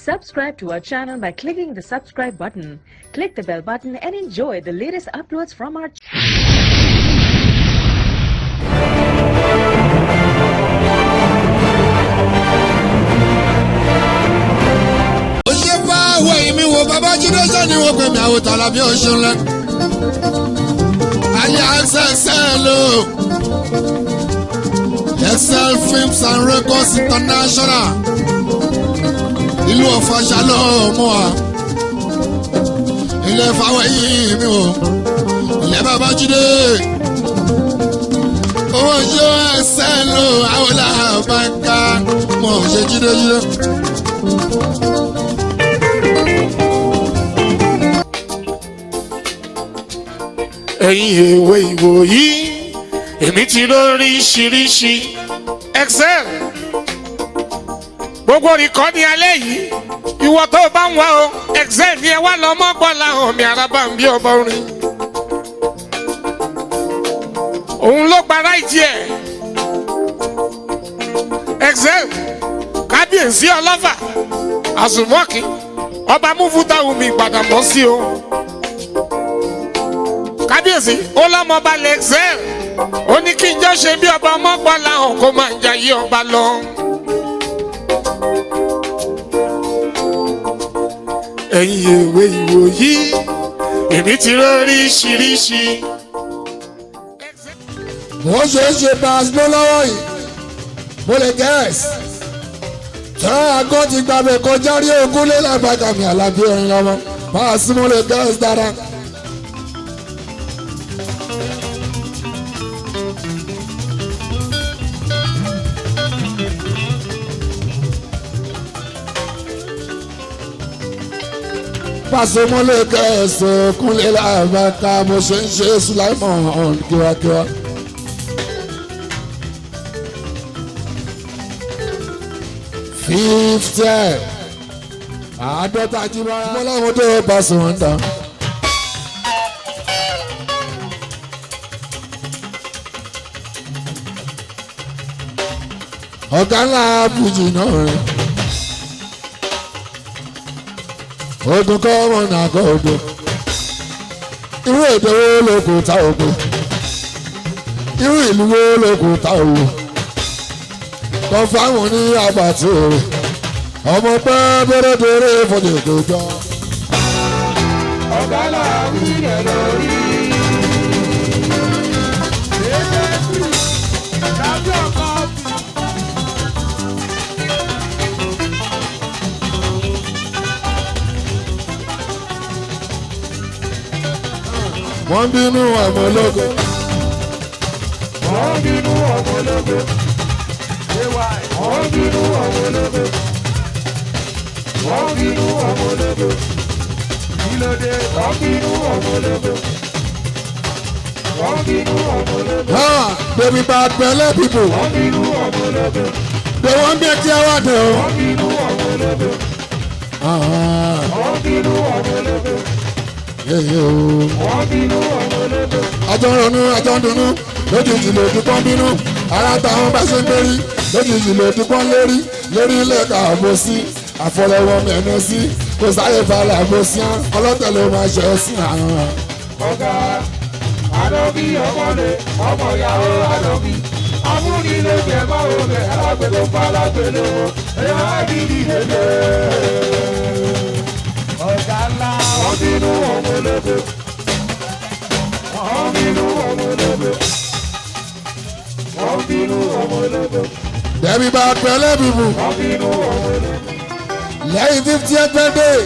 Subscribe to our channel by clicking the subscribe button. Click the bell button and enjoy the latest uploads from our Ó ṣe fá àwọn èyí mi wo Babájídé sani wọ́n pè mí àwòtán làbí oṣù ńlá. Ayé XXL o, Excel Films and Records International, ìlú Ọ̀fà ṣàlọ́ mọ́ wa. Ilé fáwọn èyí mi wò, ilé Babájídé. Owó ṣe Excel o, àwọn làbàkà mọ̀ ṣe jíde jíde. Ẹ̀yin èwe ìwòyí, èmi ti lóríṣiríṣi Excel gbogbo rìkọ́dì alẹ́ yìí. Ìwọ tó bá ń wá o, Excel ni ẹ wá lọ mọ́ gbọ́lá omi araba ń bí ọba orin. Òun ló gba ráìtì ẹ̀. Excel kábíyèsí ọlọ́fà àsùnmọ́kì ọba múfútà omi ìgbàdàmọ́ sí o. Kábíyèsí ó lọ́mọ balẹ̀ Excel, ó ní kí n jọ ṣe bí ọba ọmọgbọ́lá hàn kó máa ń jayé ọba lọ. Ẹ̀yin èwe ìwòyí, èmi ti lóríṣiríṣi. Mo ṣe é ṣe Pasuma lọ́wọ́ yìí, mo lè gẹ́ẹ̀sì tẹ́ àgọ́ ti gbàgbé kọjá rí ogún lé lágbàgàmì àlàbí orin lọ́mọ Pasuma, mo lè gẹ́ẹ̀sì dáadáa. Pasuma, mo lè gẹ́ẹ̀sì kúnlé lágbàgà, mo ṣe ń ṣe Sùláìmọ̀ kíákíá. 50, 50 jí bára. Mo láwọn tó Pasuma ń tán. Ọ̀gá ńlá fújì náà rẹ̀. Ogun kọ́ ọmọ náà kọ́ ogun. Irú èdè wo ló kò ta ogun? Irú ìlú wo ló kò ta ogun? Kọ́ fáwọn ní àbàtì òwe. Ọmọ pẹ́ bẹ́rẹ̀dẹ̀rẹ̀ fọdẹ̀ kò jọ. Ọ̀gá làwí rẹ̀ lórí. Lábẹ́ ọkọ̀. Wọ́n bínú ọmọ ológo. Wọ́n bínú ọmọ ológo. Wọ́n bínú ọmọ ológo. Wọ́n bínú ọmọ ológo. Kí ló dé? Wọ́n bínú ọmọ ológo. Wọ́n bínú ọmọ ológo. Ah, baby bad belle people. Wọ́n bínú ọmọ ológo. They wan make you want to. Wọ́n bínú ọmọ ológo. Ah, Wọ́n bínú ọmọ ológo. yeah, yeah, oh. Wọ́n bínú ọmọ ológo. Àjọ ń ronú, àjọ ń dunnú, lójijì lòdì pọ́n bínú. Ara táwọn bá ṣe ń gbérí, lójijì lòdì pọ́n lérí, lérí lẹ́ka àbò sí, àfọlọ́wọ́ mẹ́nu sí, kò sáyé falẹ̀ àbò sí án, ọlọ́tẹ̀ ló máa ṣe é sí àwọn. Ọ̀gá àdọ́bí ọmọdé ọmọ ìyàwó àdọ́bí amúnilé jẹ báwo bẹ alágbèló pa alágbèló ẹ̀yà ágídí lélẹ̀. Ọ̀gá ńlá wọ́n bínú ọmọ ológo, wọ́n bínú ọmọ ológo, wọ́n bínú ọmọ ológo, Debi bad belle people. wọ́n bínú ọmọ ológo. Lẹ́yìn 50th birthday,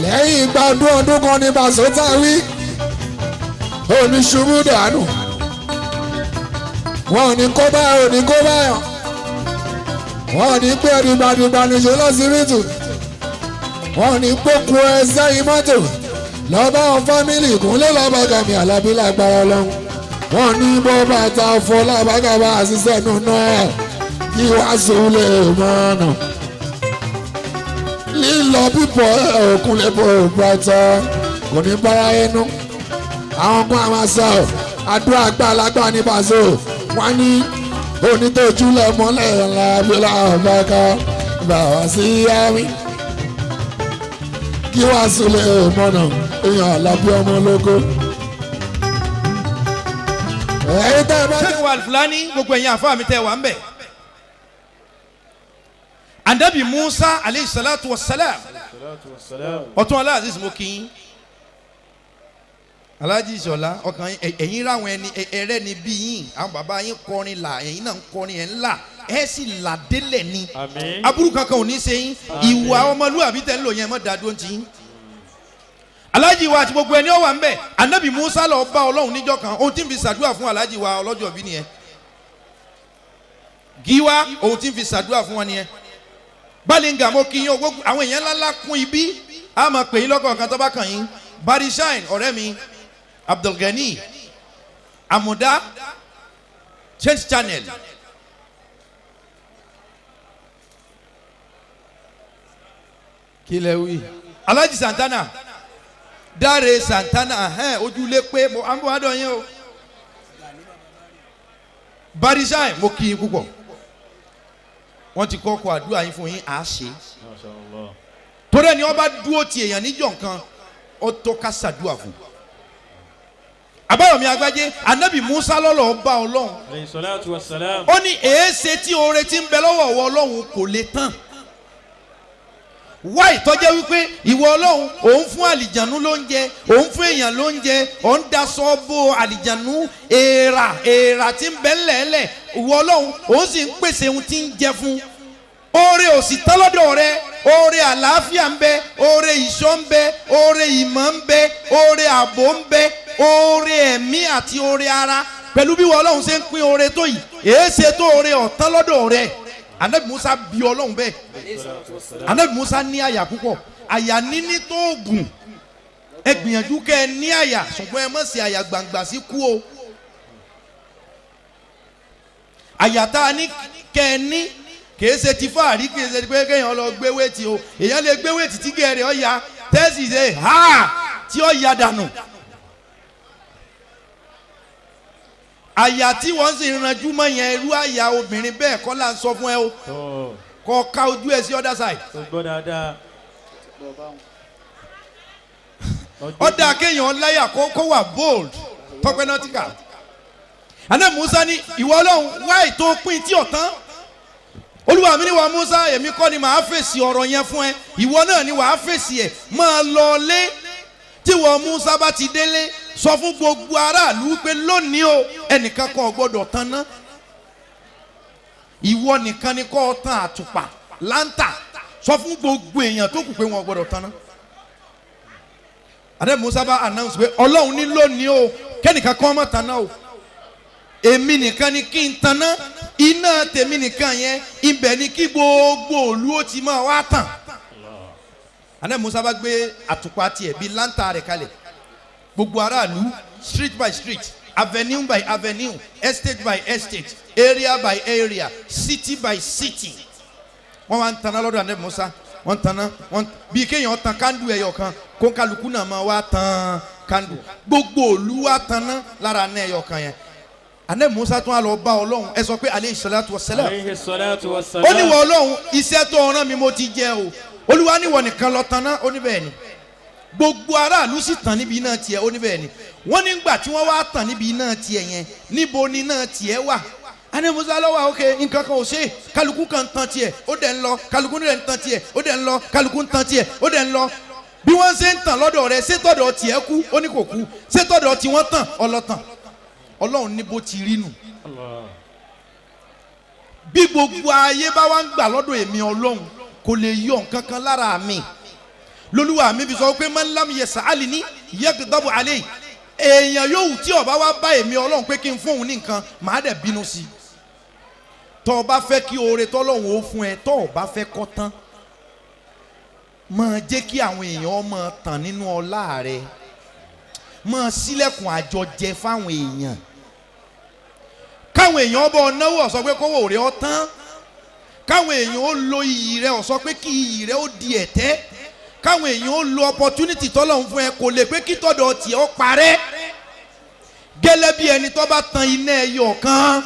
lẹ́yìn ìgbà ọdún ọdún kan ní Paso táwí oníṣubú dànù, wọn ò ní kó báyọ̀, ò ní kó báyọ̀, wọn ò ní pé ẹdùgbàdùgbà nìṣó lọ́sibítù, wọn ò ní pókun ẹ sẹ́yìn mọ́tò lọ́ba àwọn fámìlì ìkúnlẹ̀ lọ́bàgàmì àlàbí lágbára ọlọ́run, wọn ní bọ́ bàtà fọ́ lábàgàbà àṣìṣe nù náà kí wàá sùn lè mọ́nà lílọ bíbọ̀ òkun lè bọ̀ bàtà kò ní bára ẹnu. Àwọn kan àwọn sọ àdúrà gbàlagbà ní Paso, wọn ní onítọ́jú lẹ́mọ́lẹ̀ ńlá bílà ọ̀bàkà. Bàbá sí yáwí. Kí wàá súnlẹ̀ mọ́nà èèyàn àlàbí ọmọ ológo. Ẹ̀yin tá a bá Sheikh wa Fulani gbogbo ẹ̀yin àfa mi tẹ́ wà ń bẹ̀. Anabi Musa aleyhi salatu wa salam ọtún aláàzíz mo kí yín. Alhaji Ìṣọ̀lá ọkàn ẹ̀yin ráwọn ẹni ẹrẹ́ ni bí yín àwọn bàbá yín kọrin là ẹ̀yin náà ń kọrin ẹ̀ ńlá ẹ̀ sì là délẹ̀ ni. Àmín. Aburú kankan ò ní ṣe yín ìwà ọmọlúwàbí tẹ̀ ń lò yẹn mọ́ dàdúró ti yín. Alhaji wa àti gbogbo ẹni ó wà ń bẹ̀ Anabi Musa lọ bá Ọlọ́run níjọ́ kan ohun tí ń fi ṣàdúrà fún Alhaji wa ọlọ́jọ́ bí nìyẹn. Giwa ohun tí ń fi ṣàdúrà fún wọn nìyẹn. Balinga mo kí yín o gbogbo àwọn èèyàn ńláńlá kún ibi a máa pè yín lọ́kọ̀ọ̀kan tó bá kàn yín. Barishine ọ̀rẹ́ mi Abdulgani Amuda Change Channel. Kí lẹ wí? Alhaji Santana Dáre Santana ẹhẹn ojúlé pé mo à ń bọ̀ wá dọ̀ yín o. Barishine mo kí yín púpọ̀ wọ́n ti kọ́ kọ àdúrà yín fún yín à á ṣe. Torí ẹni wọ́n bá dúró ti èèyàn níjọ́ nǹkan ó tó ká ṣàdúrà fún. Àbáyọ̀mí Agbájé Anabi Musa lọ́lọ́ bá Ọlọ́run. Alayhi salatu wa salam. Ó ní èéṣe tí oore ti ń bẹ lọ́wọ́ ọwọ́ Ọlọ́run kò lè tán. Wá ìtọ́jẹ́ wípé ìwọ Ọlọ́run òun fún àlìjànú lóúnjẹ òun fún èèyàn lóúnjẹ òun daṣọ bo àlìjànú èèrà èèrà tí ń bẹ ńlẹ̀ẹ́lẹ̀ ìwọ Ọlọ́run òun sì ń pèsè ohun tí ń jẹ fún. Oore ò sì tán lọ́dọ̀ rẹ oore àlàáfíà ń bẹ oore ìṣọ́ ń bẹ oore ìmọ̀ ń bẹ oore ààbò ń bẹ oore ẹ̀mí àti oore ara pẹ̀lú bí ìwọ Ọlọ́run ṣe ń pín oore tó yìí èéṣe tó oore ọ̀tán lọ́dọ̀ rẹ. Anabi Musa bí Ọlọ́run bẹ́ẹ̀. Anabi Musa ní àyà púpọ̀ àyà níní tó gùn ẹ gbìyànjú kẹ́ ẹ ní àyà ṣùgbọ́n ẹ má ṣe àyà gbangba sí kú o. Àyà tá a ní kẹ́ ẹ ní kìí ṣe ti fáàrí kìí ṣe ti pé kéèyàn lọ gbé wéètì o èèyàn lè gbé wéètì tí gẹ̀ẹ́rẹ́ ọ̀ya tẹ́sí ṣe ha tí ó ya dànù. Àyà tí wọ́n sì ń ranjú mọ́ yẹn irú àyà obìnrin bẹ́ẹ̀ kọ́ là ń sọ fún ẹ o Tó kọ́ ka ojú ẹ sí other side. tó gbọ́ dáadáa. Ó dáa kéèyàn láyà kó wà bold tọpẹ nọtíkà. Àná Musa ní ìwọ Ọlọ́run wá ètò pín tí ọ̀tán. Olúwa mi ní wa Musa èmi kọ́ ni màá fèsì ọ̀rọ̀ yẹn fún ẹ ìwọ náà ni wàá fèsì ẹ̀ máa lọ lé tí wọ́n Musa bá ti délé sọ fún gbogbo aráàlú pé lónìí o ẹnìkan kan ò gbọ́dọ̀ tán ná ìwọ nìkan ni kó tán àtùpà láńtà sọ fún gbogbo èèyàn tó kù pé wọn ò gbọ́dọ̀ tán ná. Àdé Musa bá announce pé Ọlọ́run ní lónìí o kẹ́nìkan kan má tán ná o èmi nìkan ni kí n tanná iná tèmi nìkan yẹn ibẹ̀ ni kí gbogbo òlu ó ti máa wá tàn. Àná Musa bá gbé àtùpà tiẹ̀ bíi láńtà rẹ̀ kalẹ̀ gbogbo aráàlú street by street avenue by avenue estate by estate area by area city by city wọ́n wá ń tanná lọ́dọ̀ àná Musa wọ́n ń tanná wọ́n bíi kéèyàn tan kándù ẹyọ kan kó kálukú náà máa wá tan kándù gbogbo òlu wá tanná lára àná ẹyọ kan yẹn. Àná Musa tún á lọ bá Ọlọ́run ẹ sọ pé aleyhi salatu wa salam. Alayhi salatu wa salam. Ó ní wọ Ọlọ́run iṣẹ́ tó rán mi mo ti jẹ o Olúwa ní wọ nìkan lọ tanná ó ní bẹ́ẹ̀ ni gbogbo aráàlú sì tàn níbi iná tiẹ̀ ó ní bẹ́ẹ̀ ni wọ́n nígbà tí wọ́n wá tàn níbi iná tiẹ̀ yẹn níbo ni iná tiẹ̀ wà. Àná Musa lọ́wọ́ òkè nǹkan kan ò ṣe kálukú kan tan tiẹ̀ ó dẹ̀ ń lọ kálukú dẹ̀ ń tan tiẹ̀ ó dẹ̀ ń lọ kálukú ń tan tiẹ̀ ó dẹ̀ ń lọ bí wọ́n ṣe ń tàn lọ́dọ̀ rẹ̀ ṣé tọ̀dọ̀ tiẹ̀ kú ó ní kò kú ṣé tọ̀dọ̀ tí wọ́n tàn ọlọ́tàn Ọlọ́run ní bó ti rí nù. Bí gbogbo ayé bá wá ń gbà lọ́dọ̀ èmi Ọlọ́run kò lè yọ nǹkan kan lára mi lolúwa mi fi sọ pé man lam yas'alni yaghdabu alayhi èèyàn yòówù tí ó bá wá bá èmi Ọlọ́run pé kí n fún òun ní nǹkan màá dẹ̀ bínú sí i. Tọ́ ọ bá fẹ́ kí oore tọ́lọ́run ó fún ẹ tọ́ ọ bá fẹ́ kọ́ tán máa jẹ́ kí àwọn èèyàn máa tàn nínú ọlá rẹ máa ṣílẹ̀kùn àjọjẹ fáwọn èèyàn káwọn èèyàn bọ̀ náwó ó sọ pé kówó rẹ ó tán káwọn èèyàn ó lo iyì rẹ ó sọ pé kí iyì rẹ ó di ẹ̀tẹ́ káwọn èèyàn ó lo opportunity tọ́lọ́run fún ẹ kò lè pé kí tọ̀dọ̀ tiẹ̀ ó parẹ́ gẹ́lẹ́ bí ẹni tó bá tan iná ẹyọ kan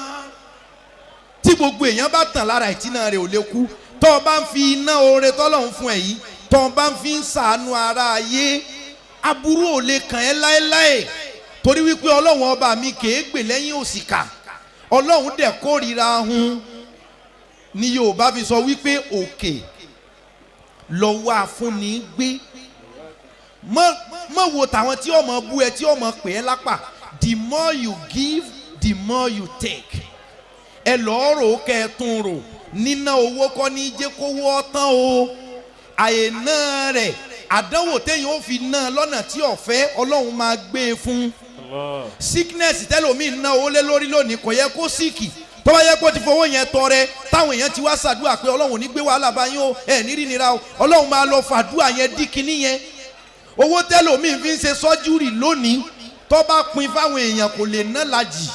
tí gbogbo èèyàn bá tàn lára ìtìná rẹ̀ ò lè kú Tó o bá ń fi iná oore tọ́lọ́run fún ẹ yìí, tó o bá ń fi ń sàánú ara ayé, aburú ò lè kàn ẹ́ láéláé, torí wípé Ọlọ́run ọba mi kèé gbè lẹ́yìn òṣìkà. Ọlọ́run dẹ̀ kórìíra hun ni Yorùbá fi sọ wípé òkè lọ́wọ́ afúnni gbé. Mọ wo tàwọn tí ọmọ bú ẹ, tí ọmọ pè é lápá. The more you give, the more you take. Ẹ lọ́ọ́ rò ó, kẹ́ ẹ tún rò. Níná owó kọ́ ní jẹ́ kówó ọ̀tán o, àìná rẹ̀ àdánwò téèyàn ó fi ná lọ́nà tí ọ̀fẹ́ Ọlọ́run máa gbé e fún. Sickness tẹ́lòmíì ná owó lé lórí lónìí, kò yẹ kó síìkì. Tó bá yẹ kó ti fowó yẹn tọrẹ, táwọn èèyàn ti wá ṣàdúrà pé Ọlọ́run ò ní gbé wàhálà bá yín o, ẹ̀ ní rí nira o, Ọlọ́run máa lọ fàdúrà yẹn dí kinní yẹn. Owó tẹ́lòmíì fi ń ṣe sọ́júrì lónìí, tó bá pin fáwọn èèyàn kò lè ná lajì.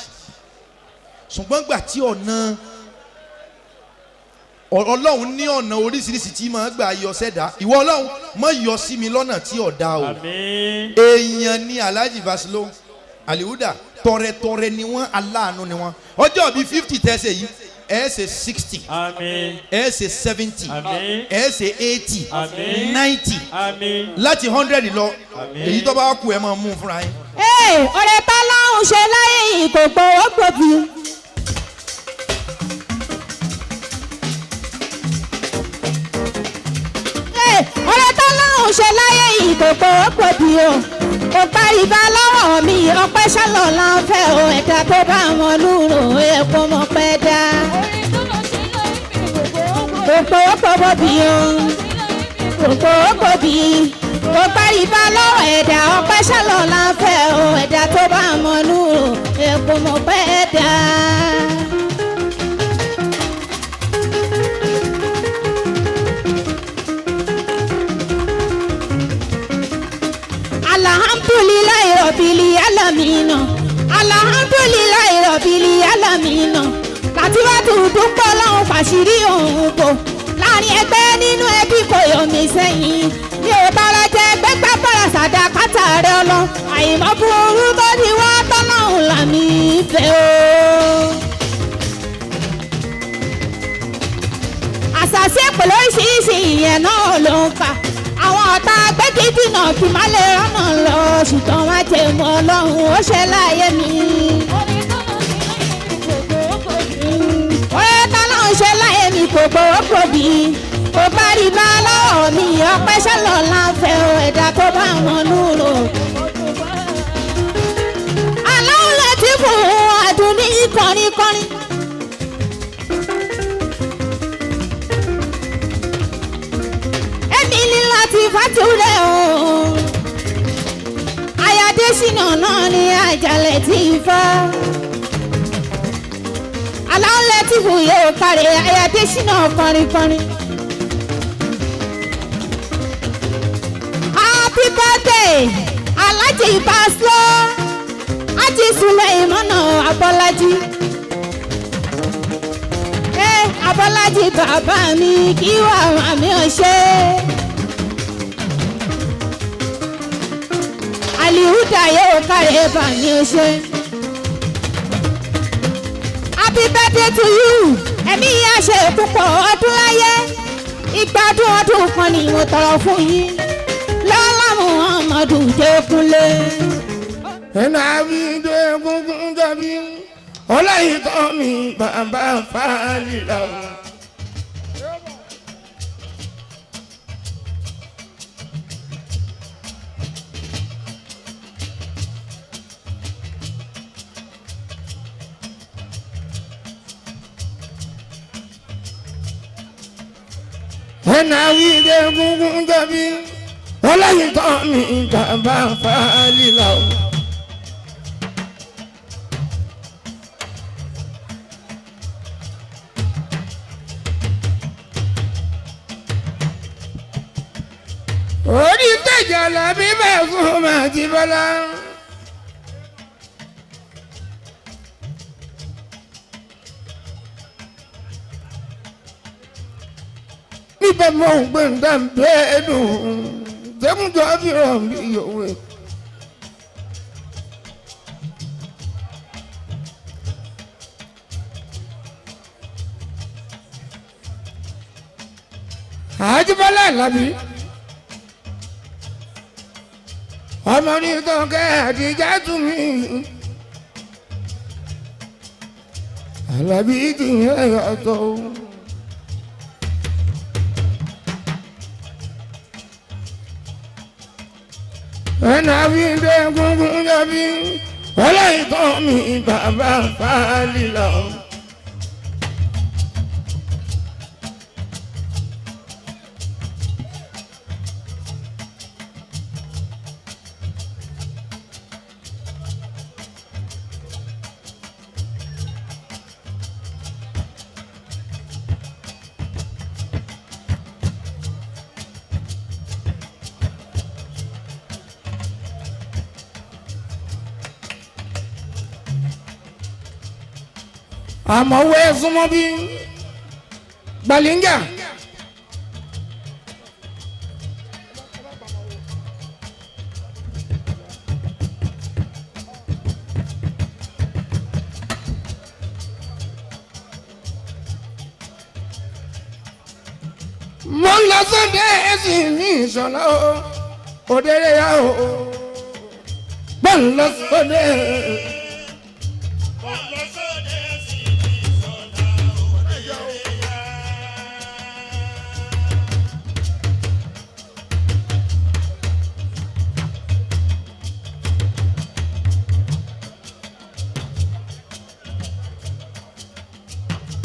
Ṣùgbọ́n gbà tí ọ̀nà Ọlọ́run ní ọ̀nà oríṣiríṣi tí máa gbà yọ sẹ́dá, ìwọ Ọlọ́run má yọ sí mi lọ́nà tí ọ̀dà o. Àmín. Èèyàn ni Alhaji Basilo Alihuda, tọrẹtọrẹ ni wọ́n, aláàánú ni wọ́n. Ọjọ́ bíi 50 tẹ́sẹ̀ yìí, ẹ̀ ṣe 60, Àmín. ẹ̀ ṣe 70, Àmín. ẹ̀ ṣe 80, Àmín. 90, Àmín. láti 100 lọ. Àmín. Èyí tó bá kú ẹ máa mú un fúnra yín. Ee, ọ̀rẹ́ tọ́lọ́hún ṣe láyé yìí kò gbowó gbòbí. Ee, ọ̀rẹ́ tọ́lọ́hún ṣe láyé yìí kò gbowó gbòbí o. Kò gba ìbá lọ́wọ́ mi, ọpẹ́ ṣálọ̀ la ń fẹ́ o. Ẹ̀dá tó bá wọn lúrò epo mọ̀ pẹ́ dá. Kò gbowó gbòbí o. Kò gbowó gbòbí. Kò gba ìbá lọ́wọ́ ẹ̀dá, ọpẹ́ ṣálọ̀ la ń fẹ́ o. Ẹ̀dá tó bá wọn lúrò epo mọ̀ pẹ́ dá. Alhamdulilayi rọ̀bìlì alamina, alhamdulilayi rọ̀bìlì alamina. Láti wá dúpọ̀ lọ́hùn fàṣírí òun bò láàrin ẹgbẹ́ nínú ẹbí kò yọ mí sẹ́yìn. Mi ò bára jẹ gbẹ́gbẹ́ bára sàdákàtà rẹ ọlọ. Àìmọ́ burú tó ní wá tọ́lọ́hùn làmì ìfẹ́ o. Àṣàṣe pẹ̀lú oríṣiríṣi ìyẹn náà ló ń fà. Àwọn ọ̀tá gbẹ́gídì náà kì má lè rọ́nà lọ, ṣùgbọ́n wá jẹ mọ́ Ọlọ́run ó ṣe láyé mi. Ọ̀rẹ́ tọ́lọ́run ṣe láyé mi kò gbowó gbòbí. Kò bá rí bá lọ́wọ́ mi, ọpẹ́ ṣọlọ láǹfẹ́ o, ẹ̀dá tó bá wọn lúrò. Aláwọ̀ láti fún àdùnní kọrin kọrin. Èmi ní láti fàtúrẹ̀ o. Ayádésínà náà ni àjàlẹ̀ tí ń fọ́. Aláwọ̀ láti fún yóò kárẹ̀ Ayádésínà kọrin kọrin. Happy birthday, Alhaji Baslo, Haji Suleimana Abọ́lájí. Ẹ Abọ́lájí bàbá mi kí wà màmí ò ṣe. Alihuda yóò kárẹ̀ bàmí ò ṣe. Happy birthday to you, ẹ̀mí yà ṣe púpọ̀ ọdún láyé. Ìgbádùn ọdún kan ni mo tọrọ fún yín. Lọ́lá Muhammadu Dékúnlé. Ẹnà àbídé gúngún dàbí ọláyìntàn mi bàbá fàlìlà. Ẹnà àbídé gúngún dàbí ọláyìntàn mi bàbá fàlìlà. Orí tẹ̀jà làbí bẹ́ẹ̀ fún màtí bọ́lá. Níbẹ̀ mọ̀ ń gbé ń dá bẹ́ẹ̀ dùn jẹ́kúnjọ́ fi hàn mí yòówé. Àjíbọ́lá Àlàbí ọmọ ní tọ́kẹ́ àdìjá tún mi Àlàbí ti yẹ ọ̀tọ̀ o. Ẹnà fi dé gúngún jábí ọlọ́ìtọ́ mi bàbá fàálì lọ. Àmọ́ wẹ́ súnmọ́ bí Gbalinga. Mo ń lọ sóde ẹ̀sìn mi ìṣọ̀lá o, òdèrè ya o, mo ń lọ sóde.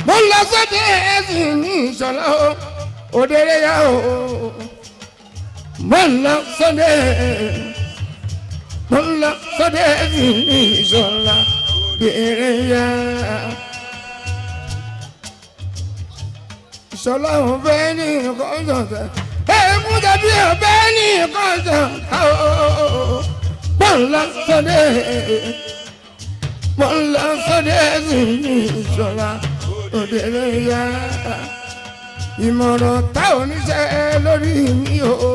Mo lọ sóde ẹ̀sìn ní ìṣọ̀lá o, òdèrè ya o. Mo lọ sóde, mo lọ sóde ẹ̀sìn ní ìṣọ̀lá, òdèrè ya. Ìṣọ̀lá ò fẹ́ ní nǹkan ṣọ̀tẹ̀, èkó tàbí ò fẹ́ ní nǹkan ṣọ̀tẹ̀ o. Mo lọ sóde, mo lọ sóde ẹ̀sìn ní ìṣọ̀lá òdèrè ya. Ìmọ̀ràn tá ò ní ṣe lórí mi o.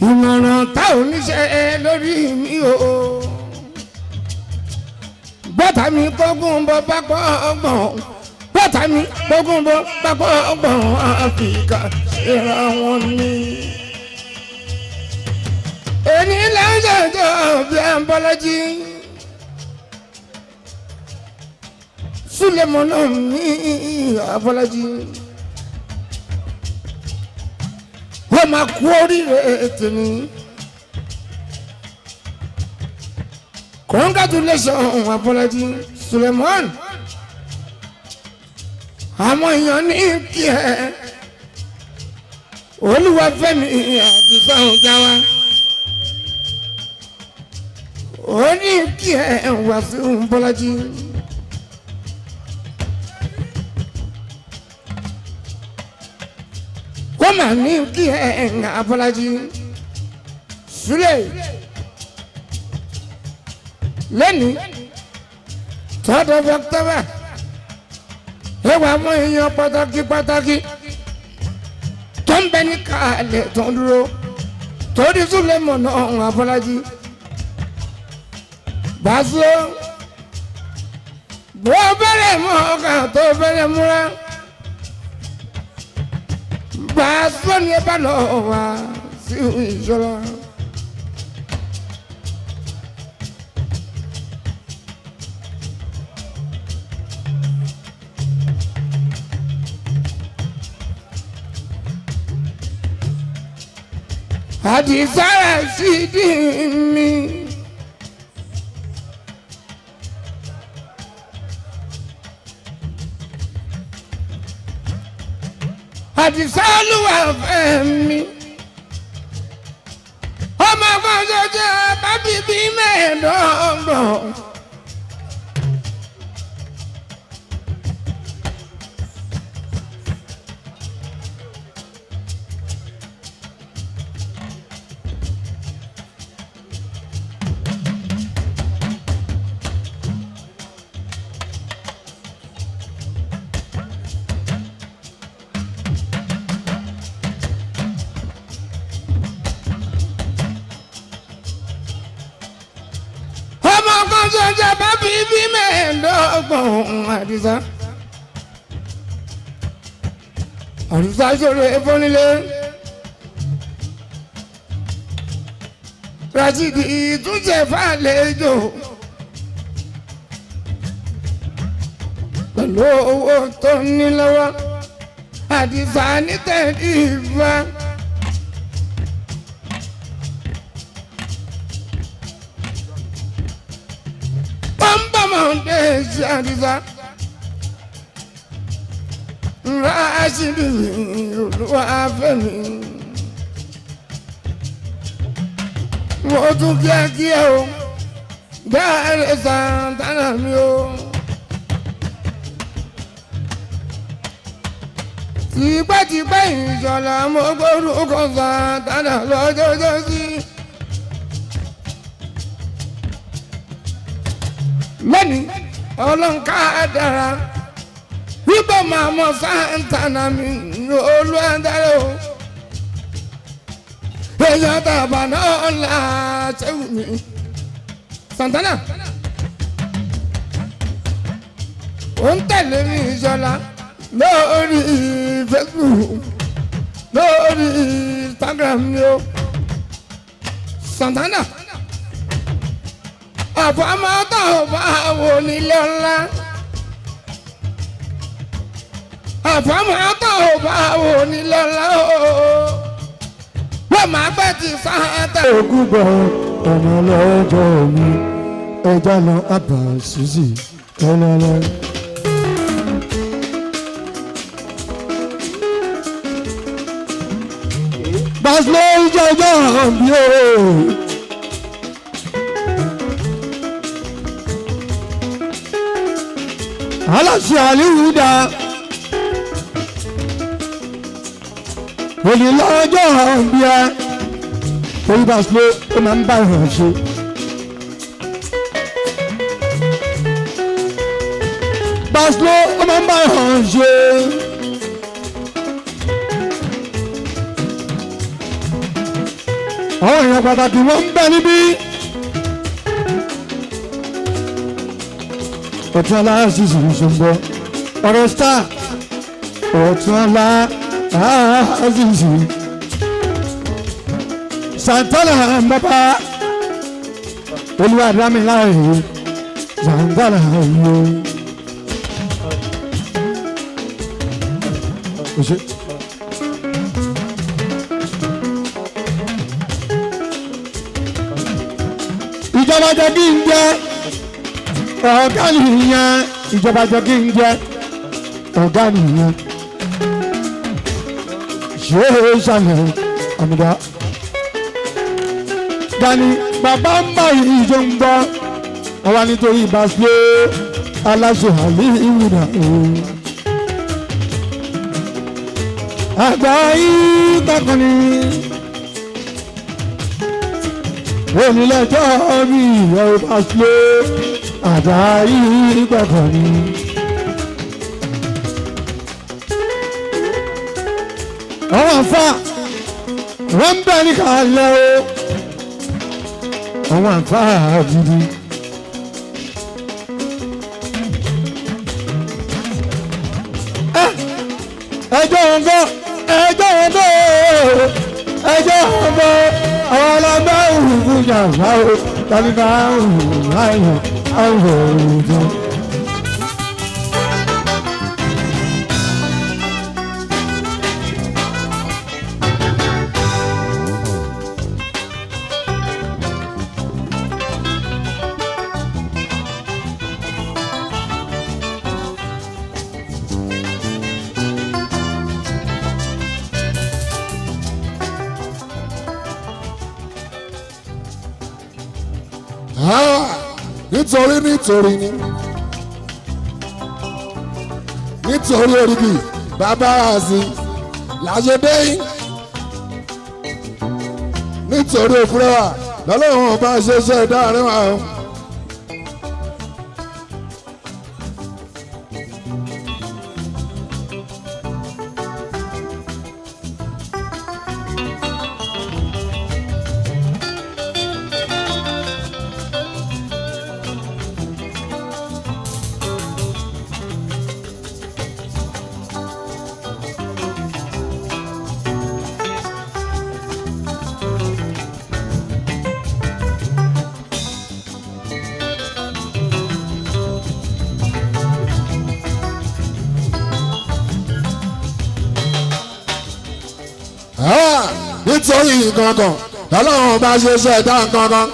Ìmọ̀ràn tá ò ní ṣe lórí mi o. Bọ́tà mi kókún bọ́ bá pọ̀ ọgbọ̀n, bọ́tà mi kókún bọ́ bá pọ̀ ọgbọ̀n, Áfíríkà ṣera wọn ni. Èní lẹ́jọ̀jọ̀ bí ẹ ń bọ́lájí. Súlẹ̀mọ́nà mi Abọ́lájí. Wọ́n máa kú oríire tèmi. Congratulations Abọ́lájí Suleiman. Àwọn èèyàn ní kí ẹ Olúwafẹ́mi Àdìsá Ọ̀jáwá. Ó ní kí ẹ wá sí Bọ́lájí. Ó mà ní kí ẹ Abọ́lájí Sule lẹ́ni 3rd of October ẹwà àwọn èèyàn pàtàkì pàtàkì tó ń bẹ ní kàlẹ̀ tó ń dúró torí Sulemon ọ̀hún Afọlájí Bàṣọ bó bẹ̀rẹ̀ mọ́ ọkà tó bẹ̀rẹ̀ múra Bàṣọ ni ẹ bá lọ wá sí ìṣọlá. Àdìsá Ràṣídì mi. Àdìsá Olúwa fẹ́ mi. Ọmọ afọ́nṣọ́jọ́ bábí bí 25. Ọjọ́jọ́ bá bíbí 25 Àdìsá. Àdìsá ṣòro efónílé. Rashidi ìtúnṣe fàlejò. Pẹ̀lú owó tó ní lọ́wọ́, Àdìsá ní tẹ̀lé ìfà. Pọ́nbọ́mọdé ṣe Àdìsá. Rashidi Olúwafẹ́mi. Mo tún kíákíá o, dáre Santana mi o. Tipẹ́tipẹ́ ìṣọ̀lá mo gbórúkọ Santana lọ́jọ́jọ́ sí. Lónìí, ọlọ́nkà dára. Wípé màá mọ Santana mi Olúwadáre o. Èèyàn tàbá náà là ṣẹ́wù mi. Santana. Ó ń tẹ̀lé mi ìṣọ̀lá lórí Facebook, lórí Instagram ni o. Santana. Àfọmọ́tò bá wò nílé ńlá. Àfọmọ́tò bá wò nílé ńlá o. Wọ́n máa gbẹ́ ti Santana. Ògúnbọ̀ ọ̀nà lọ́jọ́ mi ẹja lọ àbá ṣíṣì ẹlẹ́lẹ́. Baslo ìjọjọ́ bí o. Aláṣẹ àlìhùdà òní lọ́jọ́ bí ẹ torí Baslo ó máa ń bá ìhàn ṣe. Baslo ó máa ń bá ìhàn ṣe. Àwọn èèyàn pàtàkì wọ́n ń bẹ níbí. Ọ̀tún aláàṣìṣì ṣùgbọ́n ọ̀rọ̀ star ọ̀tún aláàṣìṣì Santana bàbá olúwa dámiláre Santana yóò. Ìjọba jẹ́ kí n jẹ́ ọ̀gá nìyẹn, ìjọba jẹ́ kí n jẹ́ ọ̀gá nìyẹn. Ṣé é ṣàlẹ̀ àmìdá? Gani bàbá ń bá ìjọ ń gbọ́, àwa nítorí Baslo aláṣẹ àlè ìwúdà o. Àgbà yìí kankan ni onílẹ̀jọ́ mi ìyẹn Baslo àgbà yìí kankan ni. Àwọn àfa wọ́n ń bẹ ní kàlẹ́ o, àwọn àfa gidi. Ẹjọ́ ọ̀gọ́ ẹjọ́ ọ̀gọ́ ẹjọ́ ọ̀gọ́ àwọn alágbá òhùn yàrá o tàbí bá òhùn láyọ̀ àwọn òjò. Nítorí nítorí ni nítorí oríkì bàbá àzì làṣẹdé yín nítorí òfurufú lọ́lọ́run ọba ṣẹṣẹ dáàrin wa o. Nítorí nǹkan lọ́lọ́run bá ṣe ṣẹ̀dá nǹkan kan.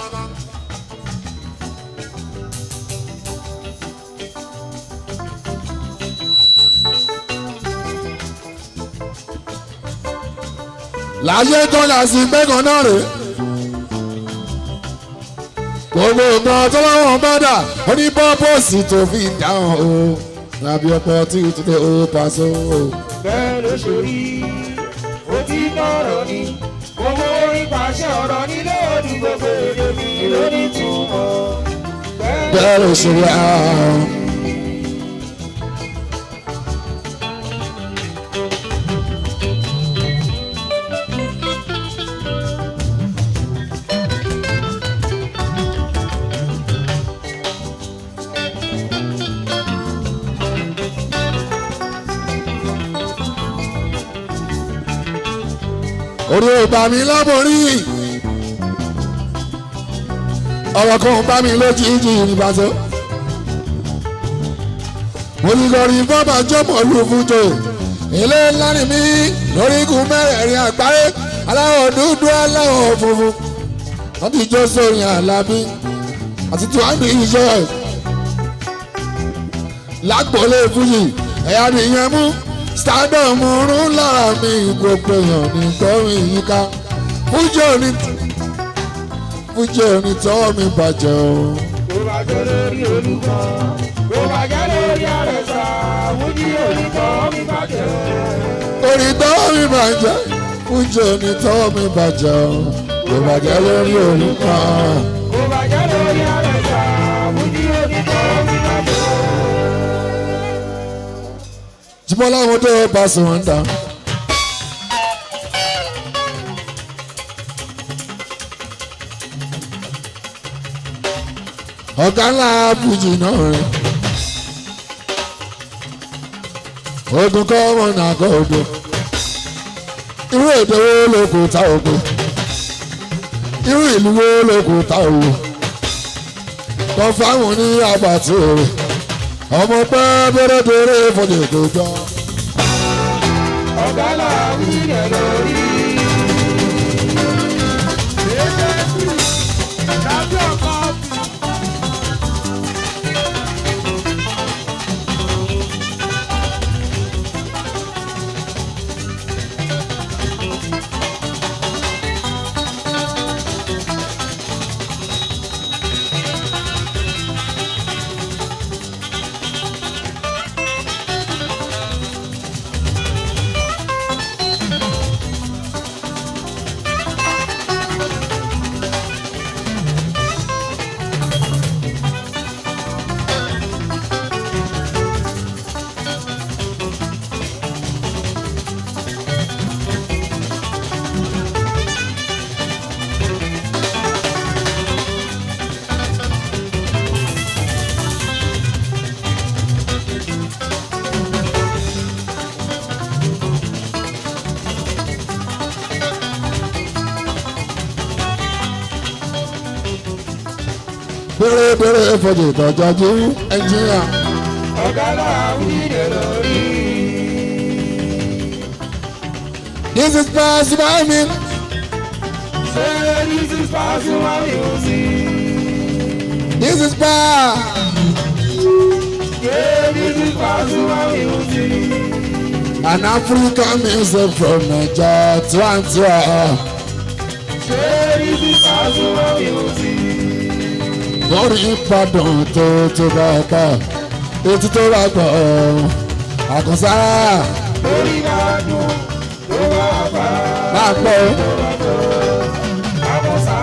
Láyé tó là sí gbẹ́gàn náà rèé. Gbogbo nǹkan tó lọ́wọ́ bá dà ó ní pọ́pọ́sì tó fi dáhùn o. Lábí ọ̀pọ̀ tí ó ti dé o pàṣẹ o. Bẹ́ẹ̀ ló ṣe rí, ó ti tọrọ ni. Gbogbo orin pàṣẹ ọ̀rọ̀ nílé ọdún gbogbo èdè mi ló ní túmọ̀. Bẹ́ẹ̀ ló ṣe rí ààrùn. Orí ò bá mi láborí, ọ̀rọ̀ kan ò bá mi lójijì ìbàdàn. Mo ti kọrin bọ́bà jọmọ̀ lù fújò ilé ńlá ni mí lórí igun mẹ́rẹ̀ẹ̀rin àgbáyé, aláwọ̀ dúdú aláwọ̀ funfun. Wọ́n ti jó sórin Àlàbí àti tiwanti iṣẹ́ lágbólé fújì ẹ̀yà nìyẹn mú. Stardom rún lára mi, gbogbo èèyàn ní gbọ́rin yíká. Fújì òní tọ́wọ́ mi bàjẹ́ o. Kó bá jẹ́ lórí olùkọ́, kó bá jẹ́ lórí àrẹ̀sà, fújì òní tọ́wọ́ mi bàjẹ́ o. Òní tọ́wọ́ mi bàjẹ́, fújì òní tọ́wọ́ mi bàjẹ́ o. Kó bá jẹ́ lórí olùkọ́, kó bá jẹ́ lórí àrẹ̀sà, fújì òní tọ́wọ́ mi bàjẹ́ o. Jíbọ́lá wọn tó bá sùn wọn dá. Ọ̀gá ńlá fújì náà rẹ̀. Ogun kọ́ ọmọ náà kọ́ ogun. Irú èdè wo ló kò ta ogun? Irú ìlú wo ló kò ta ogun? Kọ́ fáwọn ní àbàtì òwe. Ọmọ pẹ́ bẹ́rẹ̀bẹ́rẹ́ fọdù tó jọ. Ọ̀gá làwọn ilẹ̀ lórí. Bẹ́rẹ̀bẹ́rẹ́ fọdù ìtọ́jú ẹnjìnìà. Ọ̀gá làwọn ilẹ̀ lórí. This is Pasuma mi. Say this is Pasuma music. This is Pa. Yeah, this is Pasuma music. An African music from Naija Tiwantiwa. Say this is Pasuma music. Lórí Ìbàdàn tó tó bá ká etí tó bá gbọ́ àkànṣá. Lórí Ìbàdàn tó bá bá máa gbọ́. Àkànṣá.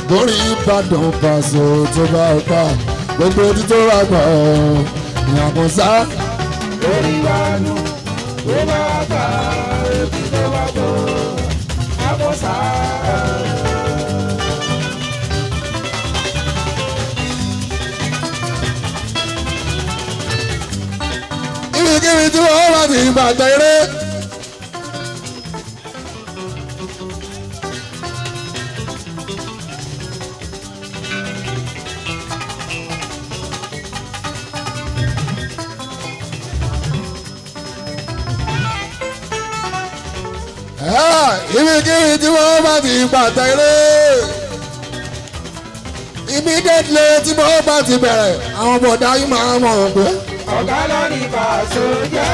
Lórí Ìbàdàn pàṣẹ tó bá ká gbogbo etí tó bá gbọ́ àkànṣá. Lórí Ìbàdàn tó bá bá etí tó bá gbọ́ àkànṣá. Ibikíbi tí wọ́n bá ti bàtà eré. Ibikíbi tí wọ́n bá ti pàtẹ eré. Immediately tí wọ́n bá ti bẹ̀rẹ̀, àwọn bọ̀dá yìí máa mọ̀ ọ́n pé. Ọ̀gá ló ní Paso jẹ́.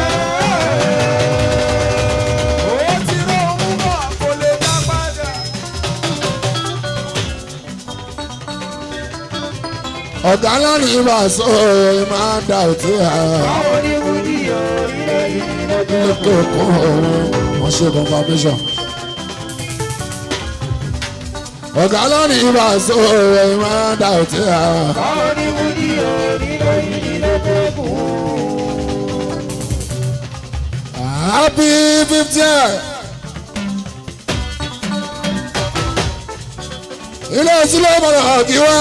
Ó ti rán òun bọ̀ kò lè dá padà. Ọ̀gá ńlá ní Paso máa ń da òtí ẹ̀. Báwo ni Wúdí orílẹ̀ yìí lójú? Lókè òkun òun wọ́n ṣe confirmation. Ọ̀gá ńlá ní Paso máa ń da òtí ẹ̀. Báwo ni Wúdí orílẹ̀ yìí lójú? Happy 50th. Ilé ìsúlẹ̀ ìbàdàn ọ̀kí wá.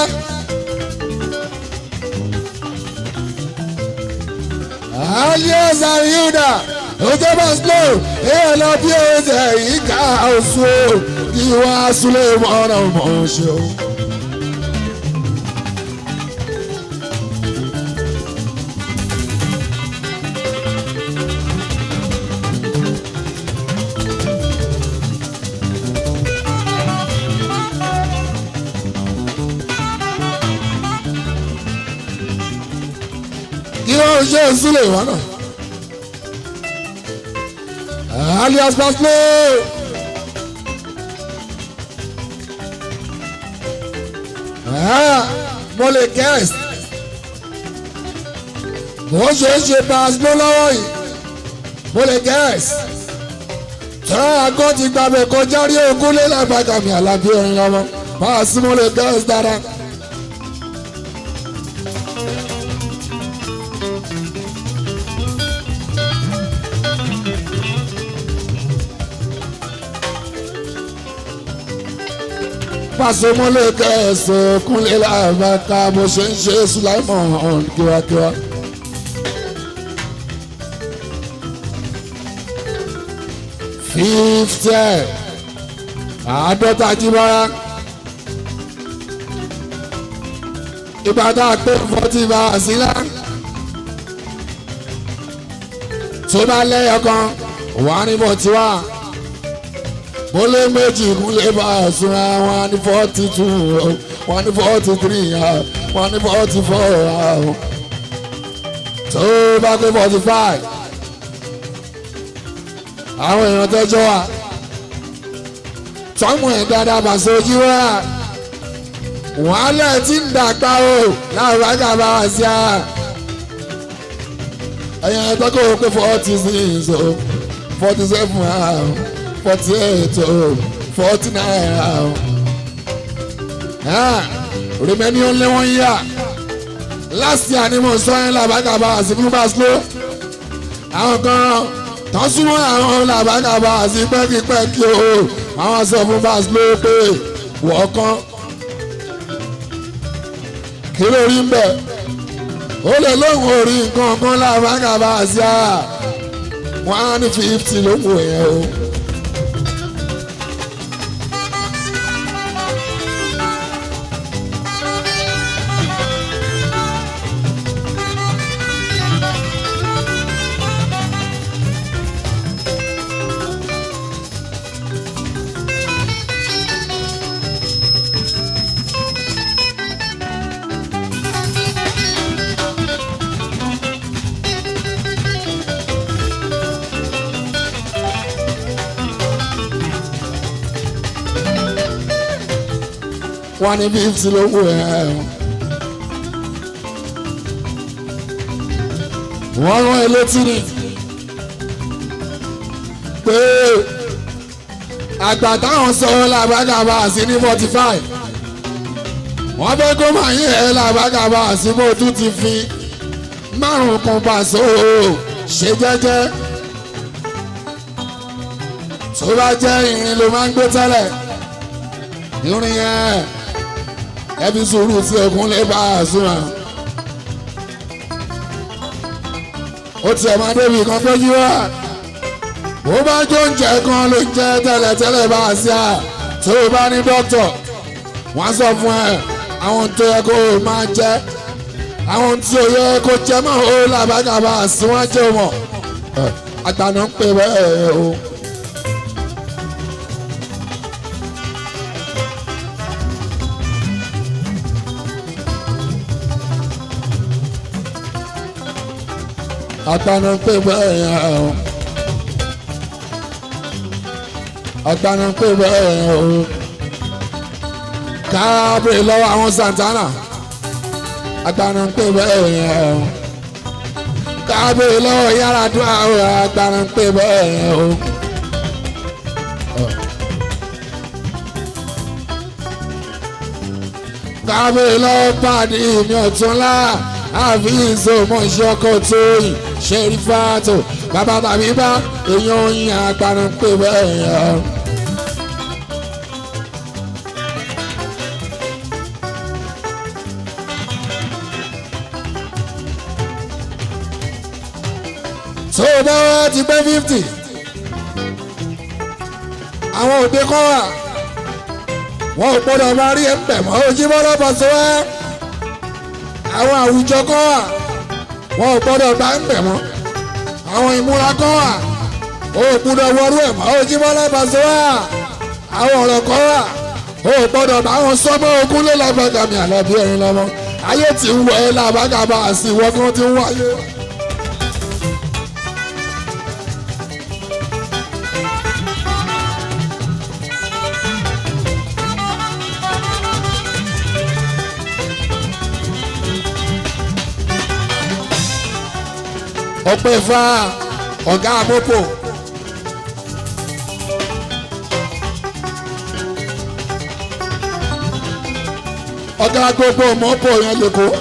Alias Ayuda, ojú bá slow, èèyàn lọ bí oúnjẹ yìí ká oṣù o, kí wá súlẹ̀ mọ́nà mọ́ ṣe o. Kí wọ́n ṣe súlẹ̀ mọ́nà. Alias Paslo. Mo lè guest. Bó ṣe ń ṣe Paslo lọ́wọ́ yìí, mo lè guest. Tọ́lá àgọ́ ti gbàgbé kọjá rí ogún lé lágbàgàmì àlàbí orin lọ́mọ. Báà sí mo lè guest dáadáa. Pàṣẹ mọ́lẹ̀ kẹsàn-án kúnlẹ̀ láàbàkà bó ṣe ń ṣe Sùláìmọ̀ ọ̀hún kíákíá. 50 jíbọ́ra. Ìbàdàn pé 40 bá a sílá. Tó bá lẹ́yọ̀ kan, wà ní 41. Bólé méjì kúnlé bá a súnra 142, 143, 144. Tó bá pé 45. Àwọn èèyàn tẹ́jọ́ wa. Tọ́mù ẹ̀ dáadáa bàṣẹ ojú wa. Wọ́n lẹ̀ tí ń dàgbà o láàrú àgàbà wá sí a. Ẹ̀yìn ẹ̀tọ́ kò pé 46 o, 47 48 o, 49 o. Remaining only 1 year. Last year ni mo sọ yẹn làbàgàbà àti fún Paslo. Àwọn kan tán súnmọ́ àwọn làbàgàbà àti pẹ́kipẹ́kí o. Àwọn sọ fún Paslo pé wọ́ọ̀kan. Kí ló rí ń bẹ̀? Ó lè lóhùn orí nǹkan kan làbàgàbà àti à. 150 ló wù yẹn o. 150 ló wù ẹ́. Wọ́n rán ẹ létí ni pé àgbà táwọn sọ làbágàbà sí ní 45. Wọ́n fẹ́ kó máa yín ẹ làbágàbà sí bó tún ti fi 5 kún Paso ṣe jẹ́jẹ́. Tó bá jẹ́ irin ló máa ń gbé tẹ́lẹ̀. Irin yẹn ẹbí sùúrù tí ogun lè bá a súnmọ́. Ó tiẹ̀ máa débi kan tó yí wá. Bó bá jó oúnjẹ kan ló ń jẹ tẹ́lẹ̀tẹ́lẹ̀ bá a sí à. Tó o bá ní dókítọ̀, wọ́n á sọ fún ẹ àwọn tó yẹ kó o máa jẹ. Àwọn tí o yẹ kó jẹ mọ́ o làbàgàbà sí wọ́n jẹ́ mọ̀. Àgbàna ń pè bẹ́ẹ̀ o. Àgbàna pé bẹ́ẹ̀ o. Àgbàna pé bẹ́ẹ̀ o. Káàbìrì lọ́wọ́ àwọn Santana. Àgbàna pé bẹ́ẹ̀ o. Káàbìrì lọ́wọ́ yàrá dùn àwọn àgbàna pé bẹ́ẹ̀ o. Káàbìrì lọ́wọ́ pàdé mi ọ̀túnlá àfi ìzòmọ̀ iṣẹ́ ọkọ̀ tó yìn ṣẹ́rífàtò bàbá tàbí bá èèyàn oyin àgbàna pé bẹ́ẹ̀ o. Tó o bá wá ti pé 50, àwọn òde kọ́ wà wọn ò gbọ́dọ̀ máa rí ẹ̀ńbẹ̀ mọ́ Ojúbọ́lá Pasuma. Àwọn àwùjọ kọ́ wà wọn ò gbọ́dọ̀ bá ń bẹ̀ mọ́. Àwọn ìmúra kọ́ wà ò gbọ́dọ̀ wọrú ẹ̀ mọ́ Ojúbọ́lá Pasuma. Àwọn ọ̀rọ̀ kọ́ wà ò gbọ́dọ̀ bá wọn sọ́mọ́ ogún lé lábàgàmì àlàbí ẹ̀rín lọ́mọ. Ayé ti ń wọ ẹ́ làbàgàbà àti ìwọ kan ti ń wáyé. Ọpẹ́ fún ọ̀gá àmọ́pò. Ọ̀gá gbogbo mọ́pò yẹn lẹ́kọ̀ọ́.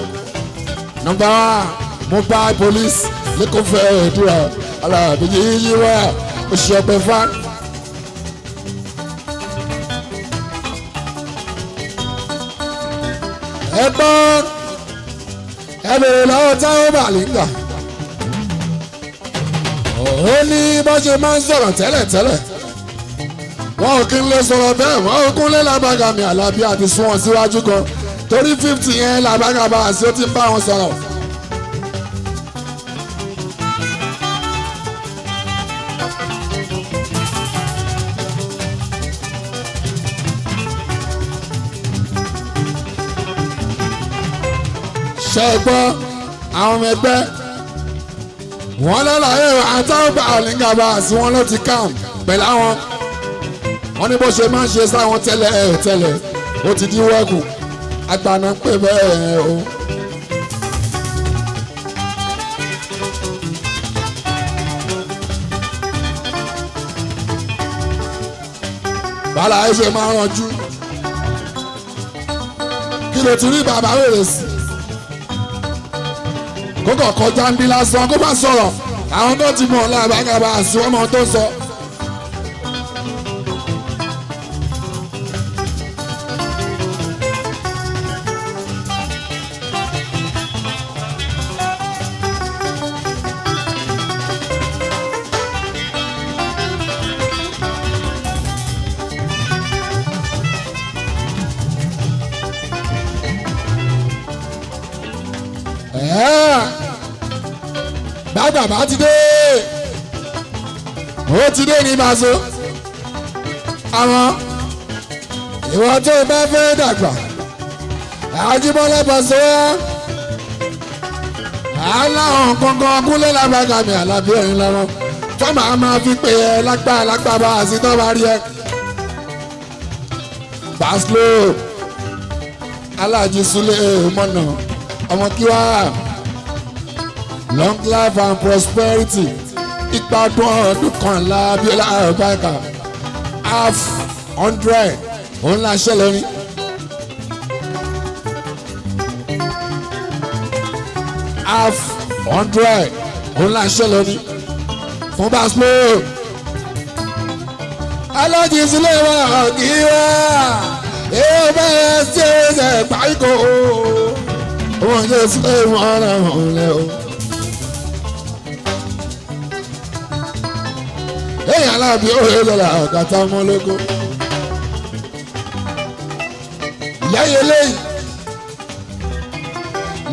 Nọ́mbà 1 mobile police lẹ́kọ̀ọ́ fẹ́ ẹ̀dúrà alábìyí yíwá oṣù ọpẹ́ fún. Ẹ gbọ́ ẹ bèrè lọ́wọ́ táwọn bàlíngà. Ó ní bó ṣe máa ń sọ̀rọ̀ tẹ́lẹ̀tẹ́lẹ̀ wọn ò kí ń lè sọ̀rọ̀ bẹ́ẹ̀. Wọ́n ò kúnlé lábàgàmì àlàbí àti sún wọn síwájú kan torí 50 yẹn làbàgàbà àti ó ti ń bá wọn sọ̀rọ̀. Ṣé ẹ gbọ́ àwọn ọmọ ẹgbẹ́ wọn lọ́la ẹ̀rọ àtàwọn àlìngàbà sí wọn ló ti kàm pẹ̀lú àwọn. Wọn ní bó ṣe máa ń ṣe sáwọn tẹ́lẹ̀ ẹ̀ tẹ́lẹ̀ ó ti dín wẹ́kù àgbàna pé bẹ́ẹ̀ o. Bàlá ẹ ṣe máa ranjú kí ló ti rí bàbá wèrè sí kókò kọjá ń bí lásán kó bá sọ̀rọ̀ àwọn tó ti mọ̀ lábàgàbà àti ọmọ tó sọ. Bàbá ti dé, ó ti dé ní Paso. Àwọn ìwọ tó bá fẹ́ dàgbà Àjíbọ́lá Pasuma aláwọn kankan kúnlẹ̀ lábàgàmì àlàbí ẹ̀rín lọ́wọ́ tó máa ma fi pè é lágbá lágbá bá a sì tó bá rí ẹ. Baslo Aláàjì Súlé mọ̀nà ọmọ kíwá long life and prosperity ìgbádùn ọdún kan lábíọ́lá àbáyíká 150 òun là ṣẹlẹ̀ ní. 150 òun là ṣẹlẹ̀ ní fún Baslo Aláàjì Súlé mọ̀nà kíwá èèyàn bẹ́ẹ̀ ṣe é ṣe gbáyìí wọ́n yóò Súlé mọ̀nà òun lẹ́ o. Èèyàn aláàbí òye lọ́la àgàtà ọmọ ológo. Lẹ́yìn eléyìí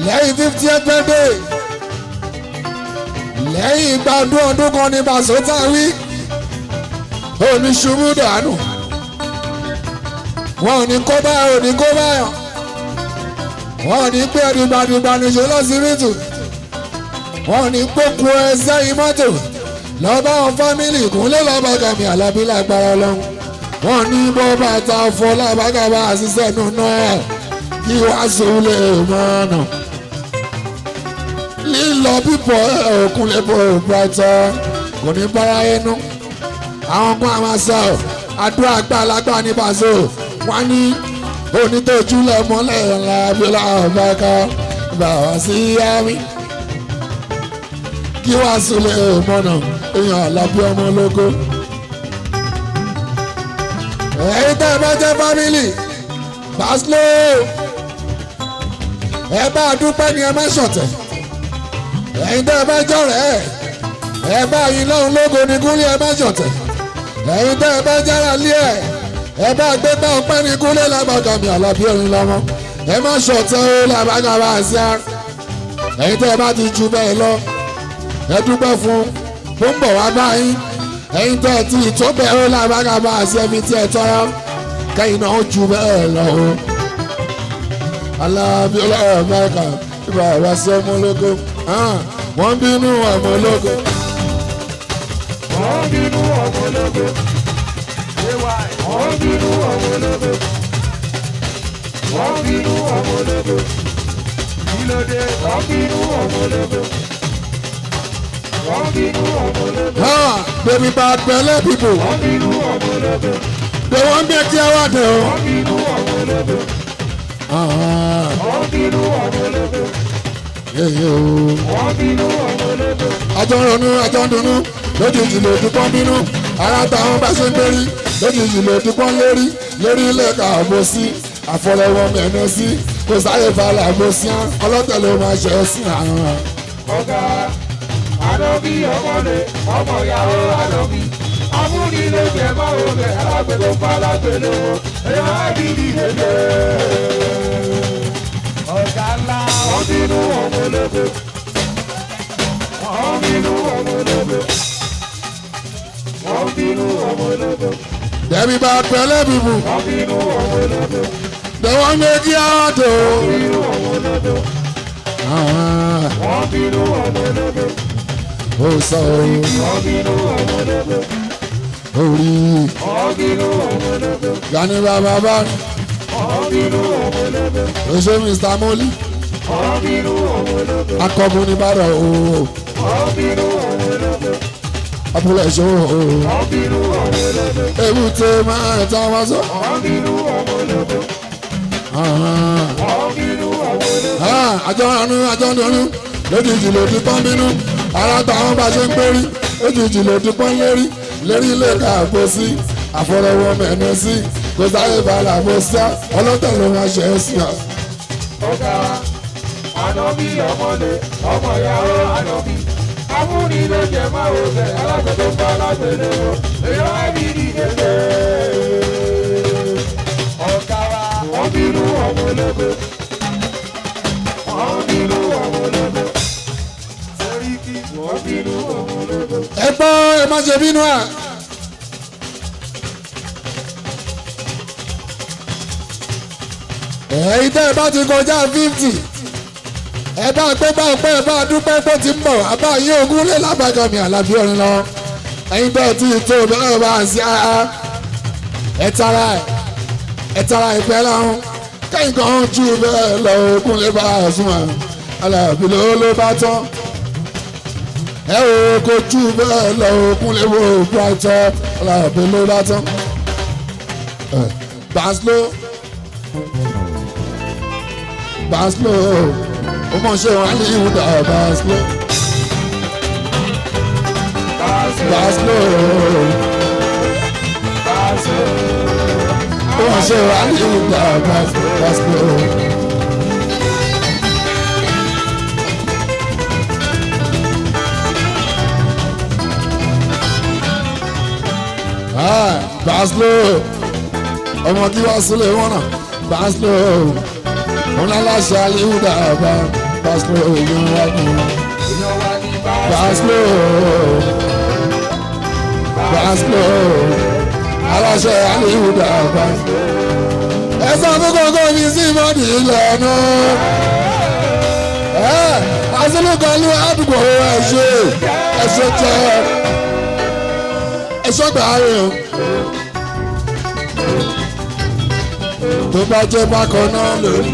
lẹ́yìn 50th birthday lẹ́yìn ìgbàdún ọdún kan ní Paso táwí òní ṣubú dànù wọn ò ní kó báyọ̀ ò ní kó báyọ̀ wọn ò ní pé ẹ̀dùnbàdùnbà nìṣó lọ́sibítù Wọ́n ní gbókun ẹ sẹ́yìn mọ́tò lọ́ba àwọn fámìlì kúnlẹ̀ lọ́bàgàmì Àlàbí lágbára lọ́hùn. Wọ́n ní bó bàtà fọ́ lábàgàbà àṣìṣe nù náà kí wàá sùn lè mọ́nà. Lílọ bíbọ̀ òkun lè bọ̀ brighton kò ní bára ẹnu. Àwọn kan àwọn sọ àdúrà gbàlagbà ní pàṣẹ wọ́n ní onítọ́júlẹ̀ mọ́lẹ̀ ńlá bílá ọ̀bàkà bàbá sí yámi. Kí wàá sùn lè mọ́nà èèyàn Àlàbí ọmọ ológo. Ẹ̀yin tẹ́ ẹ bá jẹ́ fámìlì Baslo ẹ bá a dúpẹ́ ni ẹ má ṣọ̀tẹ̀. Ẹ̀yin tẹ́ ẹ bá jọ̀rẹ́ ẹ bá yín lọ́hùn lógo ní gúnlẹ̀ ẹ má ṣọ̀tẹ̀. Ẹ̀yin tẹ́ ẹ bá jára lé ẹ ẹ bá gbé bá ọpẹ́ ní gúnlẹ̀ lábàgàmì Àlàbí ẹ̀rín lọ́mọ ẹ má ṣọ̀tẹ̀ ó làbàgàmà àṣà. Ẹ̀yin tẹ́ ẹ bá ti ju bẹ́ẹ̀ lọ ẹ dúpẹ́ fún bó ń bọ̀ wá báyìí. Ẹ̀yin tẹ́ ẹ ti tó bẹ́ẹ̀ ó làbàgàmà àṣà ẹbí tí ẹ tọ́ra kẹ́yìn náà ó ju bẹ́ẹ̀ lọ o. Àlàbí ọlọ́ọ̀bákà ìbára sí ọmọ ológo wọ́n bínú ọmọ ológo. Wọ́n bínú ọmọ ológo. Wọ́n bínú ọmọ ológo. Wọ́n bínú ọmọ ológo. Kí ló dé? Wọ́n bínú ọmọ ológo. Wọ́n bínú ọmọ ológo. Baby bad belle people. Wọ́n bínú ọmọ ológo. They wan make you out o. Wọ́n bínú ọmọ ológo. Wọ́n bínú ọmọ ológo. Wọ́n bínú ọmọ ológo. Àjọ ń ronú, àjọ ń dunnú, lójijì ló ti pọ́n bínú. Ara táwọn bá ṣe ń gbérí, lójijì ló ti pọ́n lérí. Lérí ilé ká àbò sí, àfọlọ́wọ́ mẹ́nu sí. Kò sáyé falẹ̀ àbò sí án, ọlọ́tẹ̀ ló máa ṣe é sí àwọn. Ọ̀gá Ànábì ọmọlé, ọmọ ìyàwó Ànábì. Amúnilé jẹ máa ń bẹ̀ alágbègbè ń bá alágbèlè wọn. Èèyàn á di ìdílé. Ọ̀gá ńlá. Wọ́n bínú ọmọ ológo. Wọ́n bínú ọmọ ológo. Wọ́n bínú ọmọ ológo. Debi bad belle people. Wọ́n bínú ọmọ ológo. They wan make you out o. Wọ́n bínú ọmọ ológo. Wọ́n bínú ọmọ ológo. Ó sọ orí. Wọ́n bínú ọmọ ológo. Orí. Wọ́n bínú ọmọ ológo. Gani bàbá bá. Wọ́n bínú ọmọ ológo. O ṣe Mr. Moli. Wọ́n bínú ọmọ ológo. Akọgun ní bàrọ̀ o. Wọ́n bínú ọmọ ológo. Abúlé ṣòwò o. Wọ́n bínú ọmọ ológo. Ebúté máa ta wá sọ. Wọ́n bínú ọmọ ológo. Wọ́n bínú ọmọ ológo. Àjọ àánú àjọ dùnú lójijì ló ti pọ́n bínú. Ara táwọn bá ṣe ń pérí lójijì ló ti pọ́n lérí. Lérí ilé ká àgbo sí àfọlọ́wọ́ mẹ́nu sí kò sáré balẹ̀ àgbo sí ọlọ́tẹ̀ ló máa ṣe é sí ọ. Ọ̀gá Ànábì ọmọlé ọmọ ìyàwó Ànábì. Amúnilé jẹ máa ń bẹ̀ alágbègbè ń bá alágbèlè wọn. Èèyàn á bí ìdílé. Ọ̀gá wa. Wọ́n bínú ọmọ ológo. Wọ́n bínú ọmọ ológo. Sẹ́ríkì wọ́n bínú ọmọ ológo. Ẹ gbọ́ ẹ má ṣe bínú à. Ẹ̀yin tẹ́ ẹ bá ti kọjá 50 ẹ bá gbé bá ọpẹ́ ẹ bá dúpẹ́ pé ti ń bọ̀ àbá yín ogún lé lábàgàmì Àlàbí ọ̀run lọ. Ẹ̀yin bẹ́ẹ̀ tí tó bẹ́ẹ̀ bá ń sí ara ẹ tara ẹ tara ìpẹ́ lọ́hún kẹ́yìn kan jù bẹ́ẹ̀ lọ ogún lé bá a súnmọ́ Àlàbí ló ló bá tán. Ẹ ò kò jù bẹ́ẹ̀ lọ ogún lé wo brighton Àlàbí ló bá tán. Baslo Baslo ó mọ̀ ṣe wọn ní ìwúdà Baslo Baslo ó mọ̀ ṣe wọn ní ìwúdà Baslo. Baslo ọmọ kí wàá sílẹ̀ wọn náà Baslo ọlọ́láṣà aliwuda bá Baslo òyìn wá ní Baslo Baslo aláṣẹ aliwuda bá. Ẹ sọ fún kókó mi sí bọ́ọ̀dì ilẹ̀ náà. Asọ́lùkọ́lù àdúgbò ẹ̀ṣọ́ ẹ̀ṣọ́ jẹ́ ẹ̀ṣọ́ gbà á rẹ̀ o. Tó bá jẹ́ bákan náà lórí.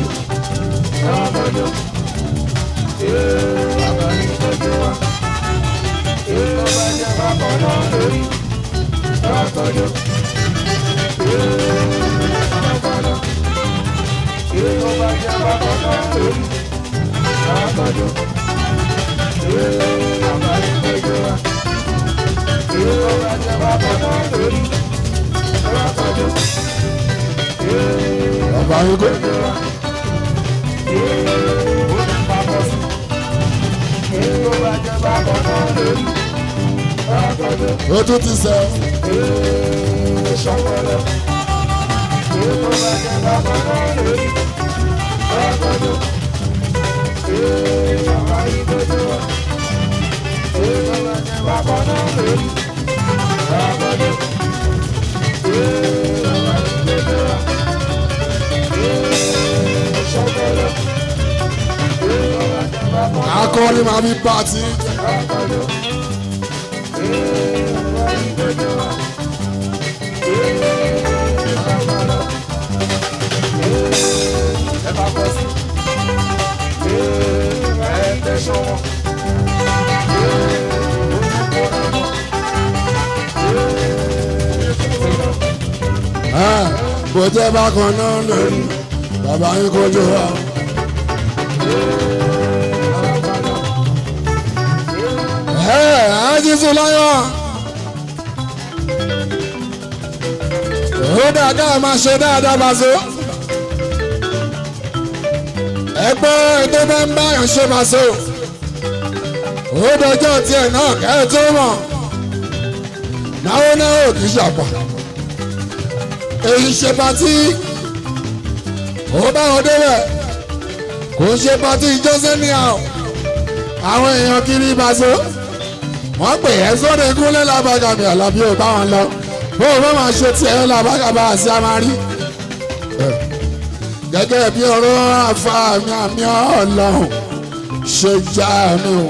Bàbá yín kò. Ó tún ti sọ. Akọni máa fi bá ti. Bó jẹ́ bákan náà lórí bàbá yín kojú wa. Ajísù láyọ̀. Ó dáadáa máa ṣe dáadáa bàṣọ. Ẹgbẹ́ tó bá ń báyọ̀ ṣe bàṣọ. Ó dọjọ́ tiẹ̀ náà kẹ́ ẹ tó mọ̀. Náwó náwó kì í ṣàpà. Èyí ṣe patí. Ó bá wọn débẹ̀. Kò ń ṣe patí Jọ́sẹ́ ní àwọn. Àwọn èèyàn kiri bàṣọ wọ́n pè é sóde gúnlẹ̀ lábàgàmì àlàbí ò bá wọn lọ bó o bá máa ṣe tiẹ̀ lábàgàbà àti àmàrí. Gẹ́gẹ́ bí ọ̀rọ̀ àfàmì àmì ọlọ́run ṣe já mi o.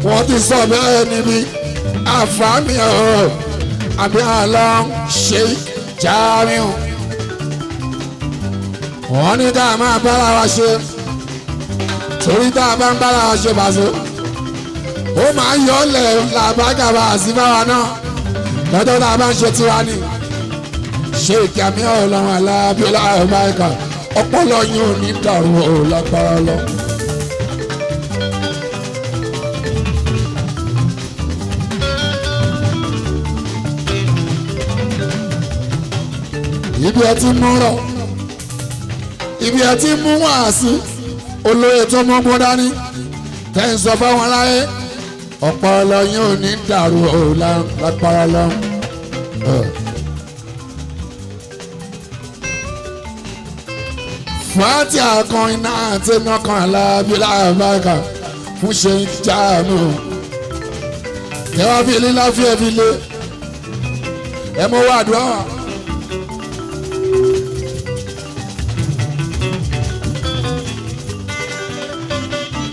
Wọ́n ti sọ bẹ́ẹ̀ níbi àfàmì ọ̀rọ̀ àmì ọlọ́run ṣe já mi o. Wọ́n ní ká máa bára wa ṣe torí tá a bá ń bára wa ṣe bàṣẹ ó máa ń yọ ọ́ lẹ̀ làbágàbà àsìbáwa náà lọ́jọ́ tá a bá ń ṣe tiwa ni ṣé ìkàmí ọlọ́run alábíọ́lá ọ̀báìkà ọpọlọ yín ò ní dàrú ò lágbára lọ. Ibi ẹ ti mú rọ ibi ẹ ti mú wàásù olóye tó mú gbọ́n dání tẹ́ ń sọ fáwọn aráyé ọpọlọ yín ò ní dàrú ò lágbára lọ. Fàtí àkàn iná àti iná kan alábílà àbáka fún ṣe ń jáàmù. Ẹ wá fi lílá fi ẹbí lé. Ẹ mọ wá àdúrà wá.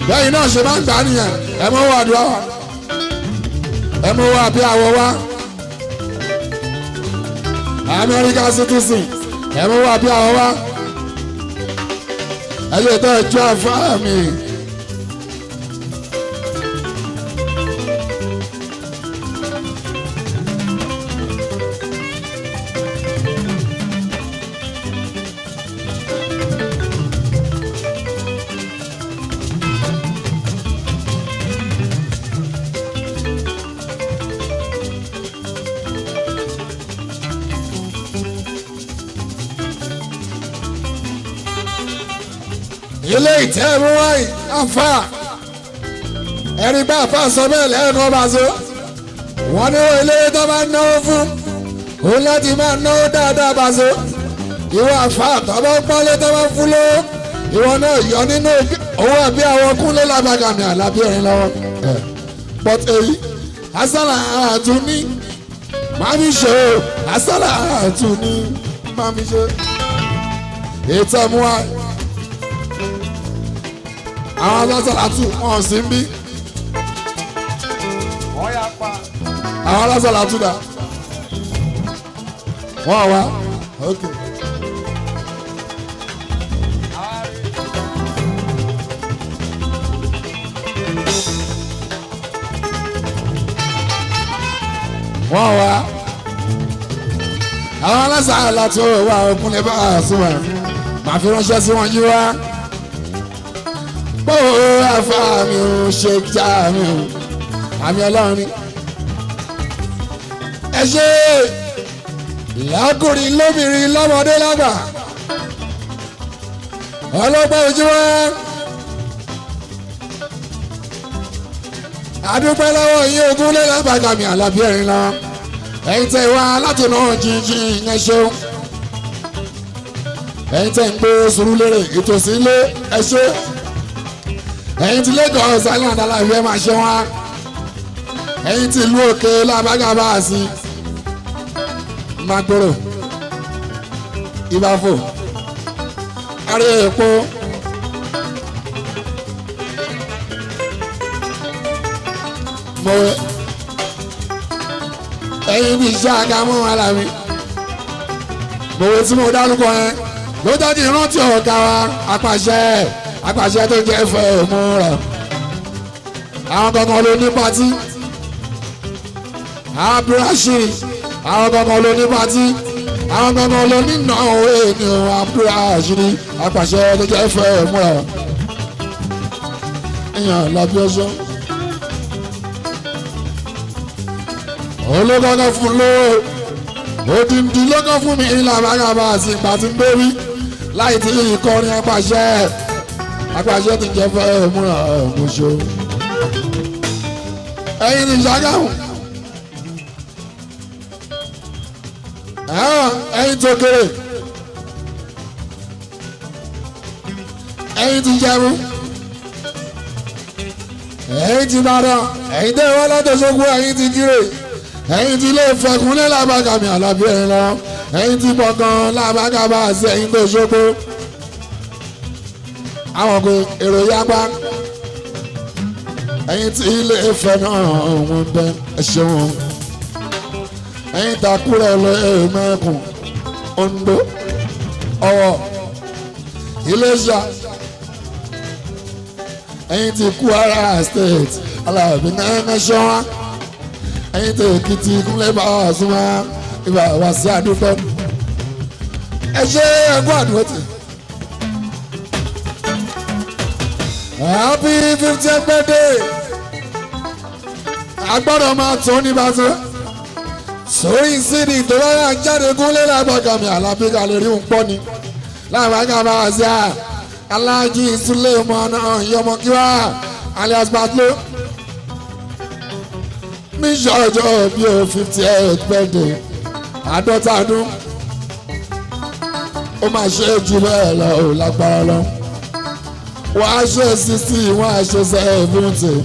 Bẹ́ẹ̀ni náà ṣe máa ń gbà nìyẹn. Ẹ mọ wá àdúrà wá. Ẹ mọ wá bí àwọ̀ wá. Amẹ́ríkà citizen. Ẹ mọ wá bí àwọ̀ wá. Ẹ lè tọ́ ẹjọ́ àfáà mi. Ilé ìtẹ́ mú wáyé àfà ẹni bá àfà sọ bẹ́ẹ̀ lẹ́ẹ̀kan bá so wọ́n ní ilé tó bá náwó fún òun láti máa náwó dáadáa bá so ìwọ àfà tó bá pọ́nlé tó bá fún lówó ìwọ náà yọ nínú owó àbí àwọn kúnlé lábàgàmì àlàbí ẹ̀rín lọ́wọ́ but èyí asálà àtúní máa fi ṣe o asálà àtúní máa fi ṣe ètò ẹ̀mú wa àwọn alásàlátù wọn sì ń bí àwọn alásàlátù dà wọ́n wá ok. Wọ́n wá àwọn alásàlátù wà òkúnlẹ̀ bá a sùn wà màá fi ránṣẹ́ sí wọn yí wá. Bó afa mi ò ṣe já mi ò àmì ọlọ́run ni. Ẹ ṣe lákùnrin lóbìnrin lọ́mọdé lágbà ọlọ́gbọ́n ojú wa. Àdúpẹ́ lọ́wọ́ yín ogún lé lábàgàmì àlàbí ẹ̀rín lọ. Ẹ̀yin tẹ́ wá láti náà jíjìn ẹ ṣeun. Ẹ̀yin tẹ́ ń gbé Sùúrùlérè ìtòsí ilé ẹ ṣé. Ẹ̀yin tí Lagos Island aláìwé máa ṣe wá. Ẹ̀yin tí ìlú òkè lábàgàbà sí Magboro Ìbàfò Àrẹ Èkó. Mọ̀wé ẹ̀yin bí iṣẹ́ àgámọ́ alámi mọ̀wé tí mo dárúkọ yẹn ló dájú ìrántí ọ̀gá wa apàṣẹ apàṣẹ tó jẹ́ fẹ́ òmùrà àwọn kankan ló ní pátí abdulrasheed àwọn kankan ló ní pátí àwọn kankan ló ní náwó ènìyàn abdulrasheed apàṣẹ tó jẹ́ fẹ́ òmùrà ìyàn lọ́bí ọṣọ́. Olókọ́kọ́ fún lówó odindi lọ́kọ́ fún mi ìlà bàgàbà àti ìgbà tí ń bórí láì tí ìkọrin apàṣẹ apàṣẹ ti jẹ fẹ́ múra ọ̀mọ̀ṣọ́ ẹ̀yin ní Ṣàgámù ẹ̀yin tó kéré ẹ̀yin ti jẹun ẹ̀yin ti bàdàn ẹ̀yin tẹ́ wọ́n látọ̀ṣọ́gbó ẹ̀yin ti kírè ẹ̀yin tí ilé ìfẹ̀kúnlẹ̀ làbàgàmì àlàbí ẹ̀rín lọ ẹ̀yin tí bọ̀gàn làbàgàbà àti ẹ̀yin tó ṣogbo. Àwọn kò èrò yapa ẹ̀yin tí ilé ìfẹ́ náà wọ́n bẹ ẹ ṣeun. Ẹ̀yin takúrẹ̀ lọ mẹ́kùn Oǹdó Ọ̀wọ̀ Iléṣà ẹ̀yin tí Kwara State alábí náà ṣọ́ wá ẹ̀yin tó Èkìtì kúnlẹ̀ bá wà súnmọ́ ibà wá sí àdúgbò ẹ ṣe ẹkú àdúgbò tì. Happy 50th birthday agbọ́dọ̀ máa tún ní bàtún sórí sídì tó bá yà jáde kúnlẹ̀ lábàgàmì àlàbí kalẹ̀ rí ń pọ́ ni lábàgàmà àṣà Aláàjì Suleiman Yọmọkíwá alias Batlo mi ṣọjọ́ bí o 58th birthday 50 ọdún ó máa ṣe é jù bẹ́ẹ̀ lọ ò lágbára lọ wọ́n á ṣe 60 wọ́n á ṣe 70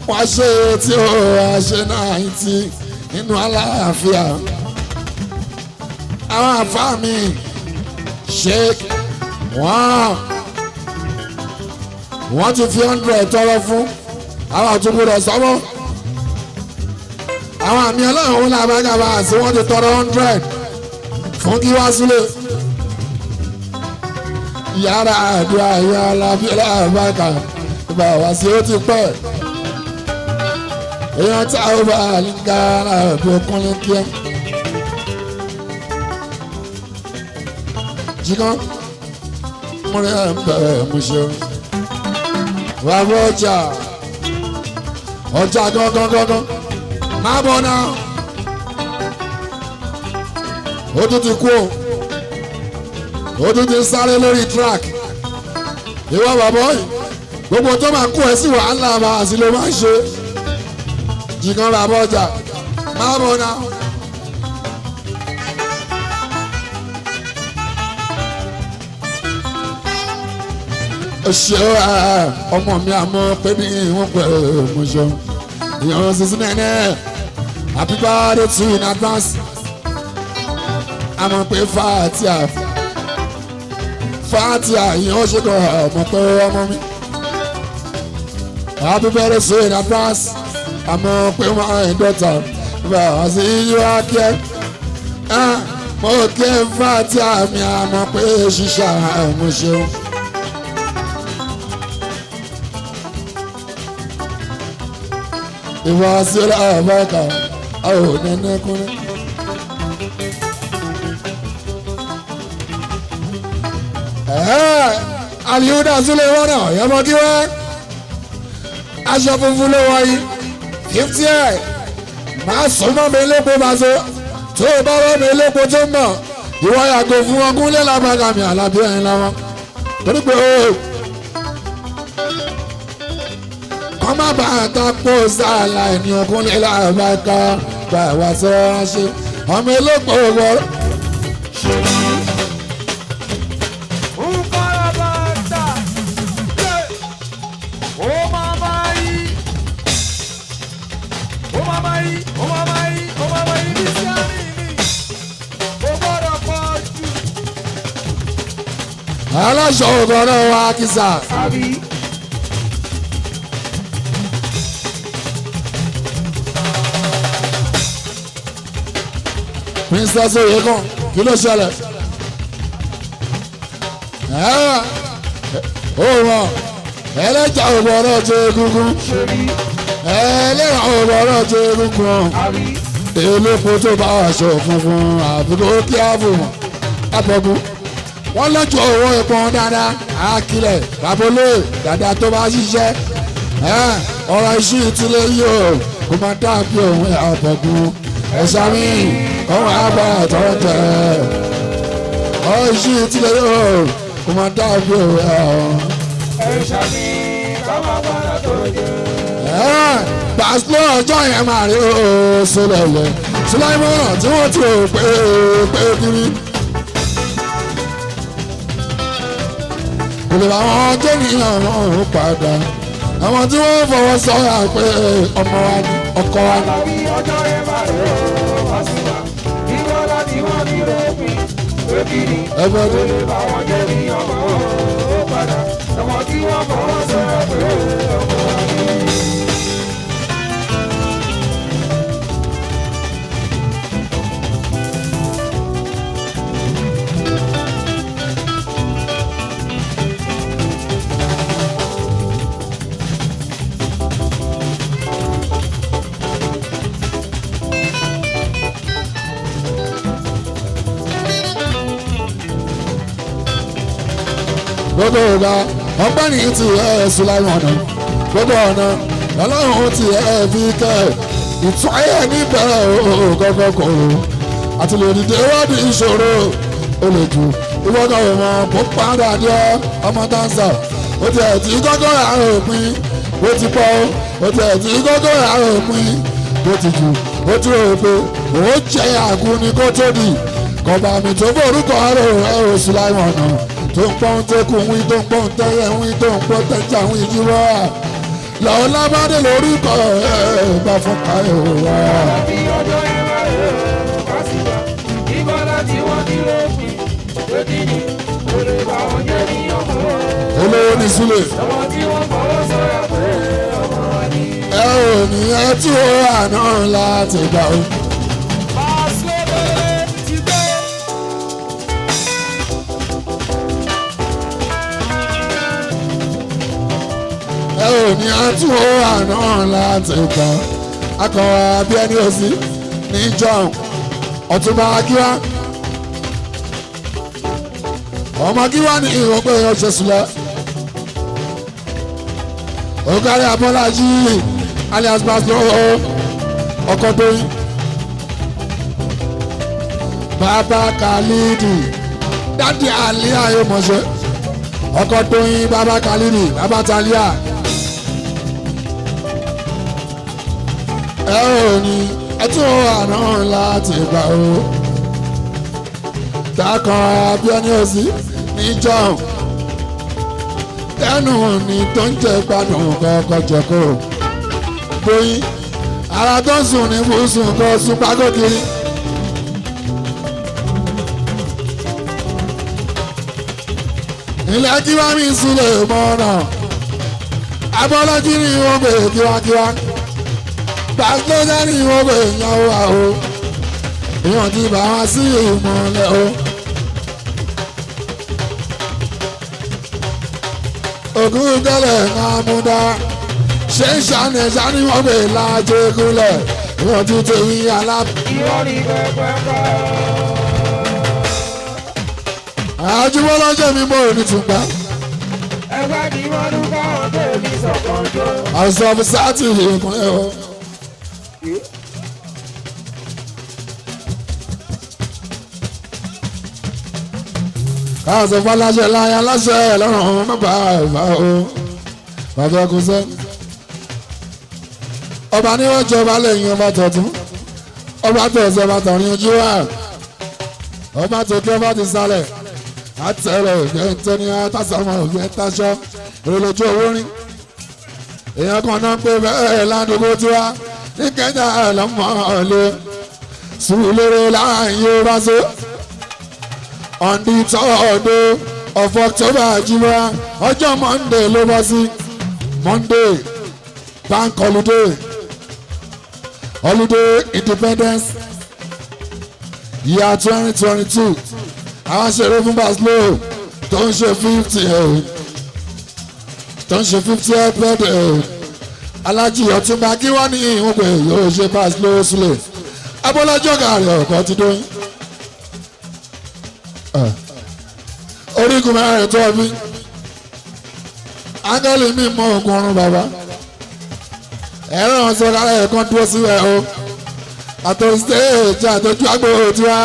wọ́n á ṣe 80 ó á ṣe 90 nínú àlàáfíà àwọn àfáà mi ṣe wọ́n ti fi 100 tọrọ fún àwọn àtúnkù rẹ̀ sọ́mọ́ àwọn àmì ọlọ́run làbágàbà àti wọ́n ti tọrọ 100 fún kí wá sílẹ̀ yàrá àdúrà yàrá àbáka ìgbà wá sí ó ti pẹ́ èèyàn tá a bá a gára bí okùnrin kíá jìkan mo rí ẹ̀ ń bẹ̀rẹ̀ mo ṣe bàbá ọjà ọjà gángan gángan má bọ̀ náà ó tún ti kú o ó tún ti sáré lórí track ìwọ bàbá yìí gbogbo tó máa kó ẹ sí wàhálà máa sí ló máa ń ṣe jìkan bàbá ọjà má bọ̀ náà. Ṣé ọmọ mi àmọ́ pé ní ìwọ̀n pẹ̀lú mo ṣeun ìyọ̀n sísún nẹ́nẹ́ happy birthday to you in advance. Àmọ̀ pé Fatia Fatia yìí ó ṣe kọ́ ọmọ pé ọmọ mi. Happy birthday in advance. Àmọ̀ pé my daughter bá a sí yíwá kẹ́. Mo kẹ́ Fatia mi àmọ̀ pé ṣíṣà mo ṣeun. Ìwà sílẹ̀ àbáka àwọn onínẹ́kúnrẹ́. Àlìhúdà sílẹ̀ wọ́n náà yọmọ kí wọ́n aṣọ funfun ló wọ̀nyí 50 máa sọ mọ́ mi lépo máa so tó o bá wọ́n mi lépo tó mọ̀ ìwọ yàgò fún ọkùnrin lábàgà mi àlàbí ẹ̀yìn láwọn torí pé o kọ́ má bàa ta kó sàlà ènìyàn kúnlẹ̀ lábàgà gbà wá sọ́ra ṣe ọmọ elépo wọ. Aláṣọ ògbọ́nà wa kìsà. Princess Oyekan kí ló ṣẹlẹ̀? Ó wọ̀n ẹlẹ́jà ògbọ́nà jẹ egungun ẹlẹ́ràn ògbọ́nà jẹ egungun elépo tó bá aṣọ funfun àbúrò kí á fò wọ́n àpọ̀gùn wọ́n lọ́jọ́ owó ìpọn dáadáa àkìlẹ̀ babolé dáadáa tó bá ṣiṣẹ́ ọ̀rọ̀ iṣu ìtìlẹ̀ yìí o kò máa dàbí òun àbọ̀gùn ẹ̀ṣá mi kọ́wọ́n àbá àtọ́jẹ́ ọ̀rọ̀ iṣu ìtìlẹ̀ yìí o kò máa dàbí òun ẹ̀ṣá mi kọ́wọ́n àbá àtọ́jẹ́. pàṣẹ ọjọ́ yẹn máa rí o sọlẹ̀lẹ̀ sọláìmọ̀ràn tí wọ́n ti rò pé pé kiri. Kò lè bá wọn tó ní àwọn òun padà àwọn tí wọ́n fọwọ́ sọ́ra pé ọmọ wa ni ọkọ wa ni. Àlàbí ọjọ́ yẹn máa rí o Pasuma ìwọ láti wọ́n ní rògbìn pé kí ni Ẹgbẹ́ kò lè bá wọn jẹ́ ní ọmọ ó padà àwọn tí wọ́n fọwọ́ sọ́ra pé ọmọ wa ni. Gbogbo ọ̀gá ọgbẹ́ ní ti ẹ̀ Sùláìmọ̀nà gbogbo ọ̀nà ọlọ́run ti ẹ̀ fi kẹ́ ìtún ayé níbẹ̀ gọ́gọ́ kò àti lè dìde wádìí ìṣòro ó lè jù ìwọ́gọ̀ ìmọ̀ kó padà dé ọmọ dáńsà ó ti ẹ̀ tí gọ́gọ́ àrùn òpin ó ti pọ̀ ó ti ẹ̀ tí gọ́gọ́ àrùn òpin ó ti jù ó ti rò pé ó jẹ́ àgùn ni kó tó di kọba mi tó forúkọ àrùn ẹ̀ Sùláìmọ̀nà tó ń pọ́n tẹ́kùn wí tó ń pọ́n tẹ́yẹ wí tó ń pọ́n tẹ́jà wí jíwọ́ lọ́wọ́ lábàdé lórúkọ ẹ̀ bá fún káyọ̀ wá. Àlàbí ọjọ́ yẹn máa rí o Pasuma ìwọ láti wọ́n ní rògbìn pé kí ni kò lè bá wọn jẹ́ ní ọmọ Olówó ní sílẹ̀ àwọn tí wọ́n fọwọ́ sọ́ra pé ọmọ wa ni. ẹ ò ní ẹ tí ó àná láti gbà ó. Ẹ ò ní ẹ tí ó àná láti gbà ó. Akọ̀wé bí ẹni òsì ní john ọ̀túnba akíwá ọmọ akíwá ní ìwọ̀n pé èèyàn ṣe sùlẹ̀ ọ̀gárí abọ́lájí alias pastor ọkọ̀ tóyìn bàbá khalidi dádì àlíyá yóò mọ̀ṣẹ́ ọkọ̀ tóyìn bàbá khalidi bàbá talia ẹ ò ní ẹ tún àná láti gbà ó takàn abiọ́ní òsì níjọ́ tẹnu ní tó ń jẹ gbádùn kọ́kọ́ jẹ kó bóyin ara tó ń sùn ní bùsùn kó sùn pákó kiri. Ilẹ̀ kíwá mi sílẹ̀ mọ́nà. Abọ́lájí ni wọ́n gbé kíwákíwá. Gbàgbọ́dá ni wọ́n gbé yàn wá o. Ìwọ̀n ti bá wá sí ìmọ̀lẹ̀ o. Ògùn tẹ́lẹ̀ náà mú dá. Ṣé ń ṣàní ṣàní wọ́n gbé lájẹ́ kúlẹ̀? Ìwọ̀n ti tẹ̀yìn alá. Àjùmọ̀ lọ́jọ́ mi mọ̀ ní tùgbà. Àìsàn ọ̀fíìsì ìkúnlẹ̀ o. Káàsọ̀ fọláṣẹ láyà láṣẹ lọ́rùn mọ́bà ìfà o. Bàbá kò sẹ́. Ọba ní wọ́n jọba lẹ́yìn ọba tọ̀tún. Ọba tọ̀sẹ̀ ọba tọ̀rin ojú wa. Ọba tòkè ọba ti sálẹ̀. Àtẹ̀rẹ̀ òjẹ́ ntẹ́ni àtàsánmọ̀ òjẹ́ ntaṣọ. Èrè lójú owó rin. Èèyàn kan náà pé bẹ́ẹ̀ ládùúgbò tiwa ní Kẹ́ńyà lọ́mọ ọ̀lẹ́. Sùúrù láàyè yóò bá so. On the third of October jimá ọjọ́ Monday ló bọ́ sí. Monday bank holiday, holiday independence year 2022. Àwọn ṣeré fún Baslo tó ń ṣe 50 tó ń ṣe 50 birthday. Alájì Ọ̀túnba kí wọ́n ní ìhun pé yóò ṣe Baslo sílẹ̀. Abọ́lájọ́ gàrí ọ̀kọ́ ti dóyún. Orígun mẹ́rin tó bí ángẹ́lì mi mọ ògùn ọrùn bàbá ẹ̀rọ ọ̀sẹ̀ kálẹ̀ ẹ̀kan dúró síbẹ̀ o àtòrí stéèjì àtòjú àgbo òtúwà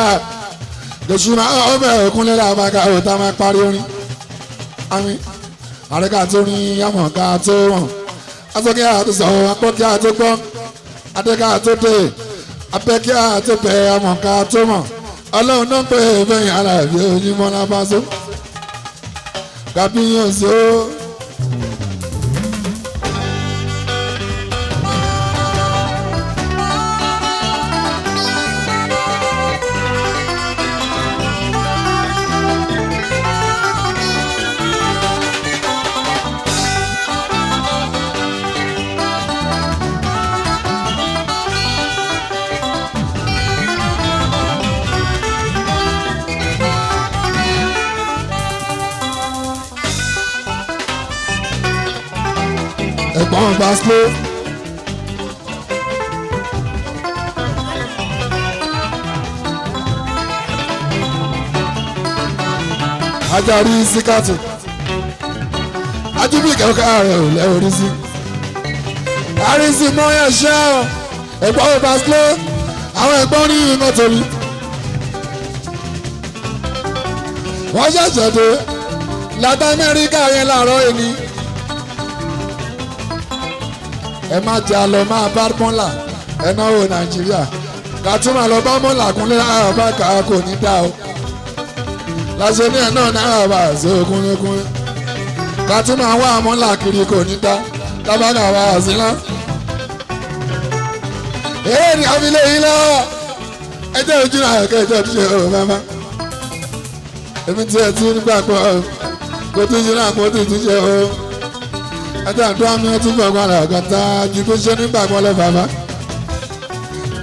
lóṣù máa ọmọ ẹ̀kúnlẹ̀ làbàkà òtá máa parí orin àmì àríkà tó rin àmọ̀ká tó wọ̀n asọ́kẹ́ àtúnṣe akọ́kẹ́ àtúgbọ́ adéka àtúndé abẹ́kẹ́ àtúbẹ̀ àmọ̀ká tó mọ̀ ọlọ́run náà pé bẹ́yìn aláàbí onímọ̀ lábáṣọ kábíyèsí o. Ẹ̀gbọ́n Baslo. Ajarí síkàtù. Ajíbí kẹ̀kẹ́ rẹ̀ ò lẹ́wọ̀rí sí. Àrísí mọ́yà ṣẹ́ ọ̀. Ẹ̀gbọ́n Baslo. Àwọn ẹ̀gbọ́n ní iná torí. Wọ́n ṣẹ̀ṣẹ̀ dé láti Amẹ́ríkà yẹn láàárọ̀ ẹni. Ẹ má jẹ́ àlọ́ máa bá mọ́là ẹ náwó Nàìjíríà kàtúmọ̀ lọ bá mọ́là kúnlẹ̀ àbá kà kò ní dá o láṣẹ ní ẹ̀ náà náírà bá ṣe kúnlẹ̀kúnlẹ̀ kàtúmọ̀ àwọn àmọ́là kiri kò ní dá lábàkà bá sí lá. Èyí ni àfilẹ̀ yìí lọ ẹjẹ́ ojú náà kẹ́ ẹjẹ́ ojú ṣe o mẹ́fà èmi tí ẹ ti nígbàgbọ́ kò tí ì ṣe náà kò tí ì ṣe o ẹjẹ àdúrà mi tún bọ̀ gbọ́dọ̀ àgàtà ju bó ṣe nígbàgbọ́ lọ bàbá.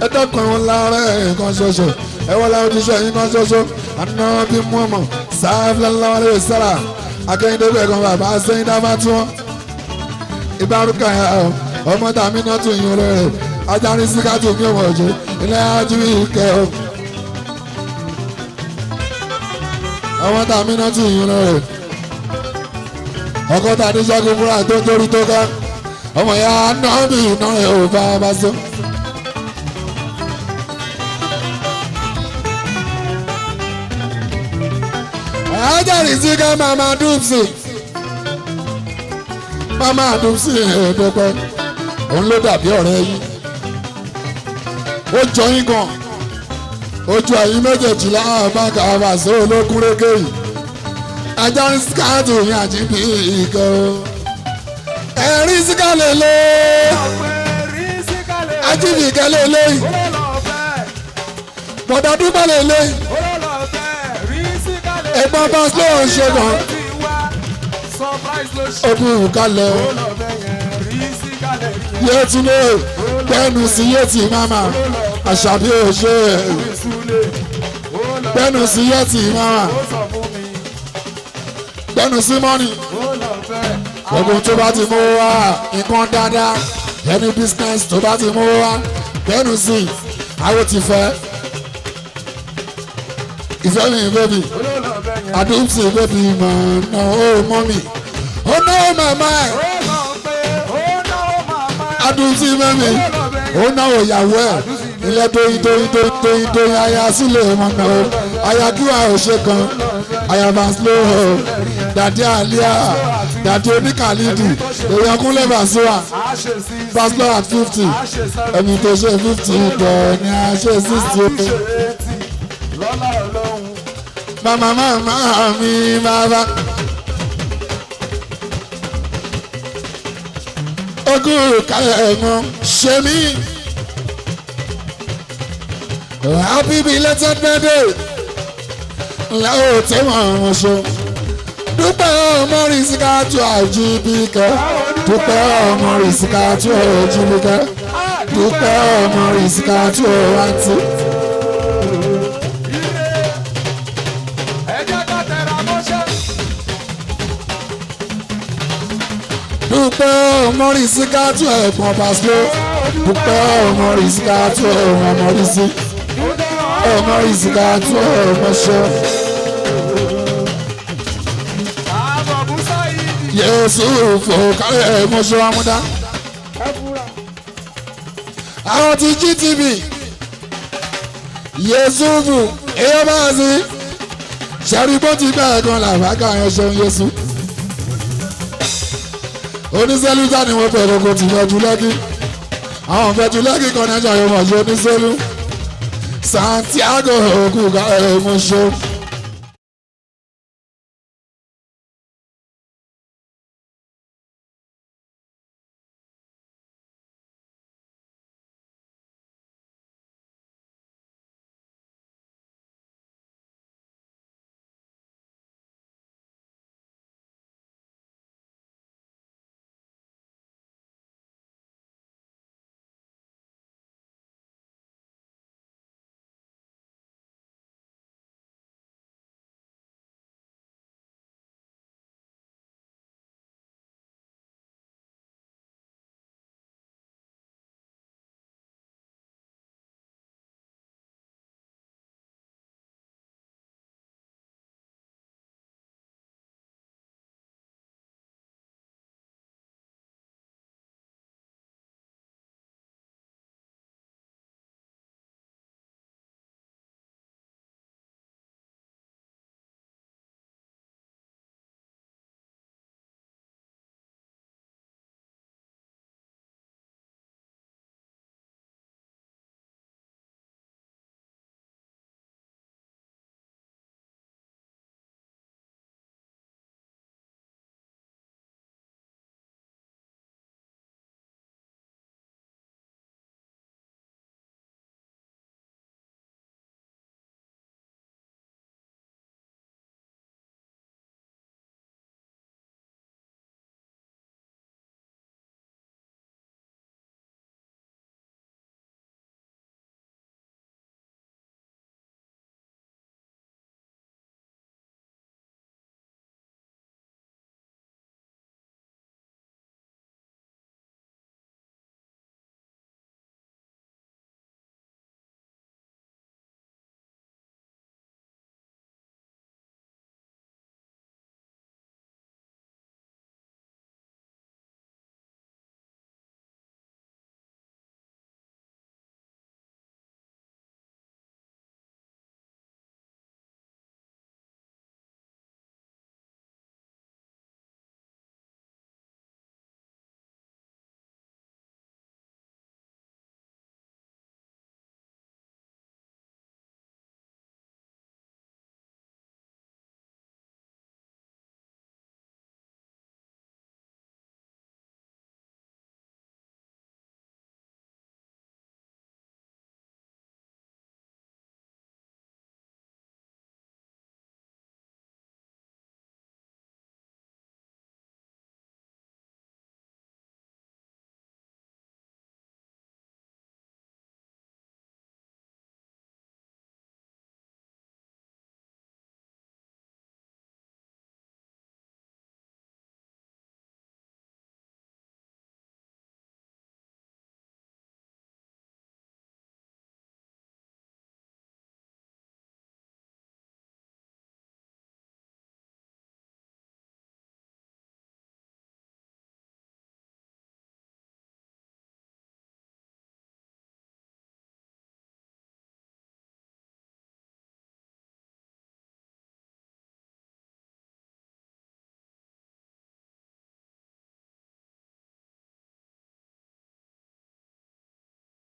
Ẹ dọ́kun ẹ̀wọ̀n lára nǹkan ṣoṣo ẹ̀wọ̀n lára ojúṣe nǹkan ṣoṣo àná bí mú ọmọ sáfìlẹ́láwálé sára akẹ́yìndé bẹ́ẹ̀ kan bàbá sẹ́yìn dábàá tí wọ́n. Ìbárúkà ọmọ tàmí náà tún yín olóore ajárin síkàtù mi ò mọ̀ jù ilé ajú ìkẹ́ o. Ọmọ tàmí náà tún yín olóore ọkọ tàbí ṣẹ́gun fúnra tó torí tó ká ọmọ ya náà bí iná rẹ̀ ò bá bá sọ. Ajáre sí ká màmá dùpsì màmá dùpsì ẹ̀ẹ́dẹ́gbẹ́ òun ló dàbí ọ̀rẹ́ yín ó jọ yín gan ojú ẹ̀yin méjèèjì láàbá kàbà sí olókùn rékè yìí ajárin síkáàtù yín àjíbí ìkẹ́ o ẹ̀rí síkàlẹ̀ lé ajíbí ìkẹ́ lé lé bọ̀dà dúpẹ́ lé lé ẹ̀gbọ́n bá slow ń ṣe gan Ogun kalẹ̀ Yétúndé gbẹ́nu sí Yétì mama Àṣàbí òṣè gbẹ́nu sí Yétì mama gbẹ́nu sí mọ́nì. Gbogbo tó bá ti mú wá nǹkan dáadáa, any business tó bá ti mú wá gbẹ́nu sí àwọn ti fẹ́. Ìfẹ́ mi bébì, àdúgbò bébì mọ̀ náà ó mọ́ mi, ó náwó màmá ẹ̀. Adúsí mẹ́mi ó náwó ìyàwó ẹ̀ ilẹ̀ tóyin tóyin tóyin tóyin tóyin aya sílẹ̀ wọn náà ó aya kí wàá ò ṣe kan aya vaslo dàdí àlíà dàdí oníkàlídì èèyàn kúnlẹ̀ bàṣúwà vaslo at 50 ẹni tó ṣe 50 bẹ̀ ni a ṣe 60. Màmá màmá mi bàbá. Ogún kálẹ̀ mọ́ ṣe mí. Happy belated birthday. Ńlá ò tẹ́wọ̀n ọ̀run ṣe. Dúpẹ́ ọmọ rìsíkà tó àjíbíkẹ́. Dúpẹ́ ọmọ rìsíkà tó àjíbíkẹ́. Dúpẹ́ ọmọ rìsíkà tó àǹtí. Dúpẹ́ ọmọ rìsíkà tó ẹ̀gbọ́n pàṣẹ. Dúpẹ́ ọmọ rìsíkà tó ọmọ rìsí. Ọmọ rìsíkà tó ọmọ ṣe. Yéésù fòkàrẹ̀ ẹ̀mọ́ṣọ́ amúdá. Àwọn ti GTB. Yéésù fù èyí bá a sí. Ṣẹ̀rí bó ti bẹ́ẹ̀ gan làbákà yẹn ṣeun Yéésù. Onísẹ́lú tá ni wọ́n fẹ́ gbogbo ti fẹ́ ju lẹ́kì. Àwọn fẹ́ ju lẹ́kì kan náà ṣàyẹ̀wò mọ̀ ṣe onísẹ́lú. Santiago òkú kárẹ̀ ẹ̀mọ́ṣọ́.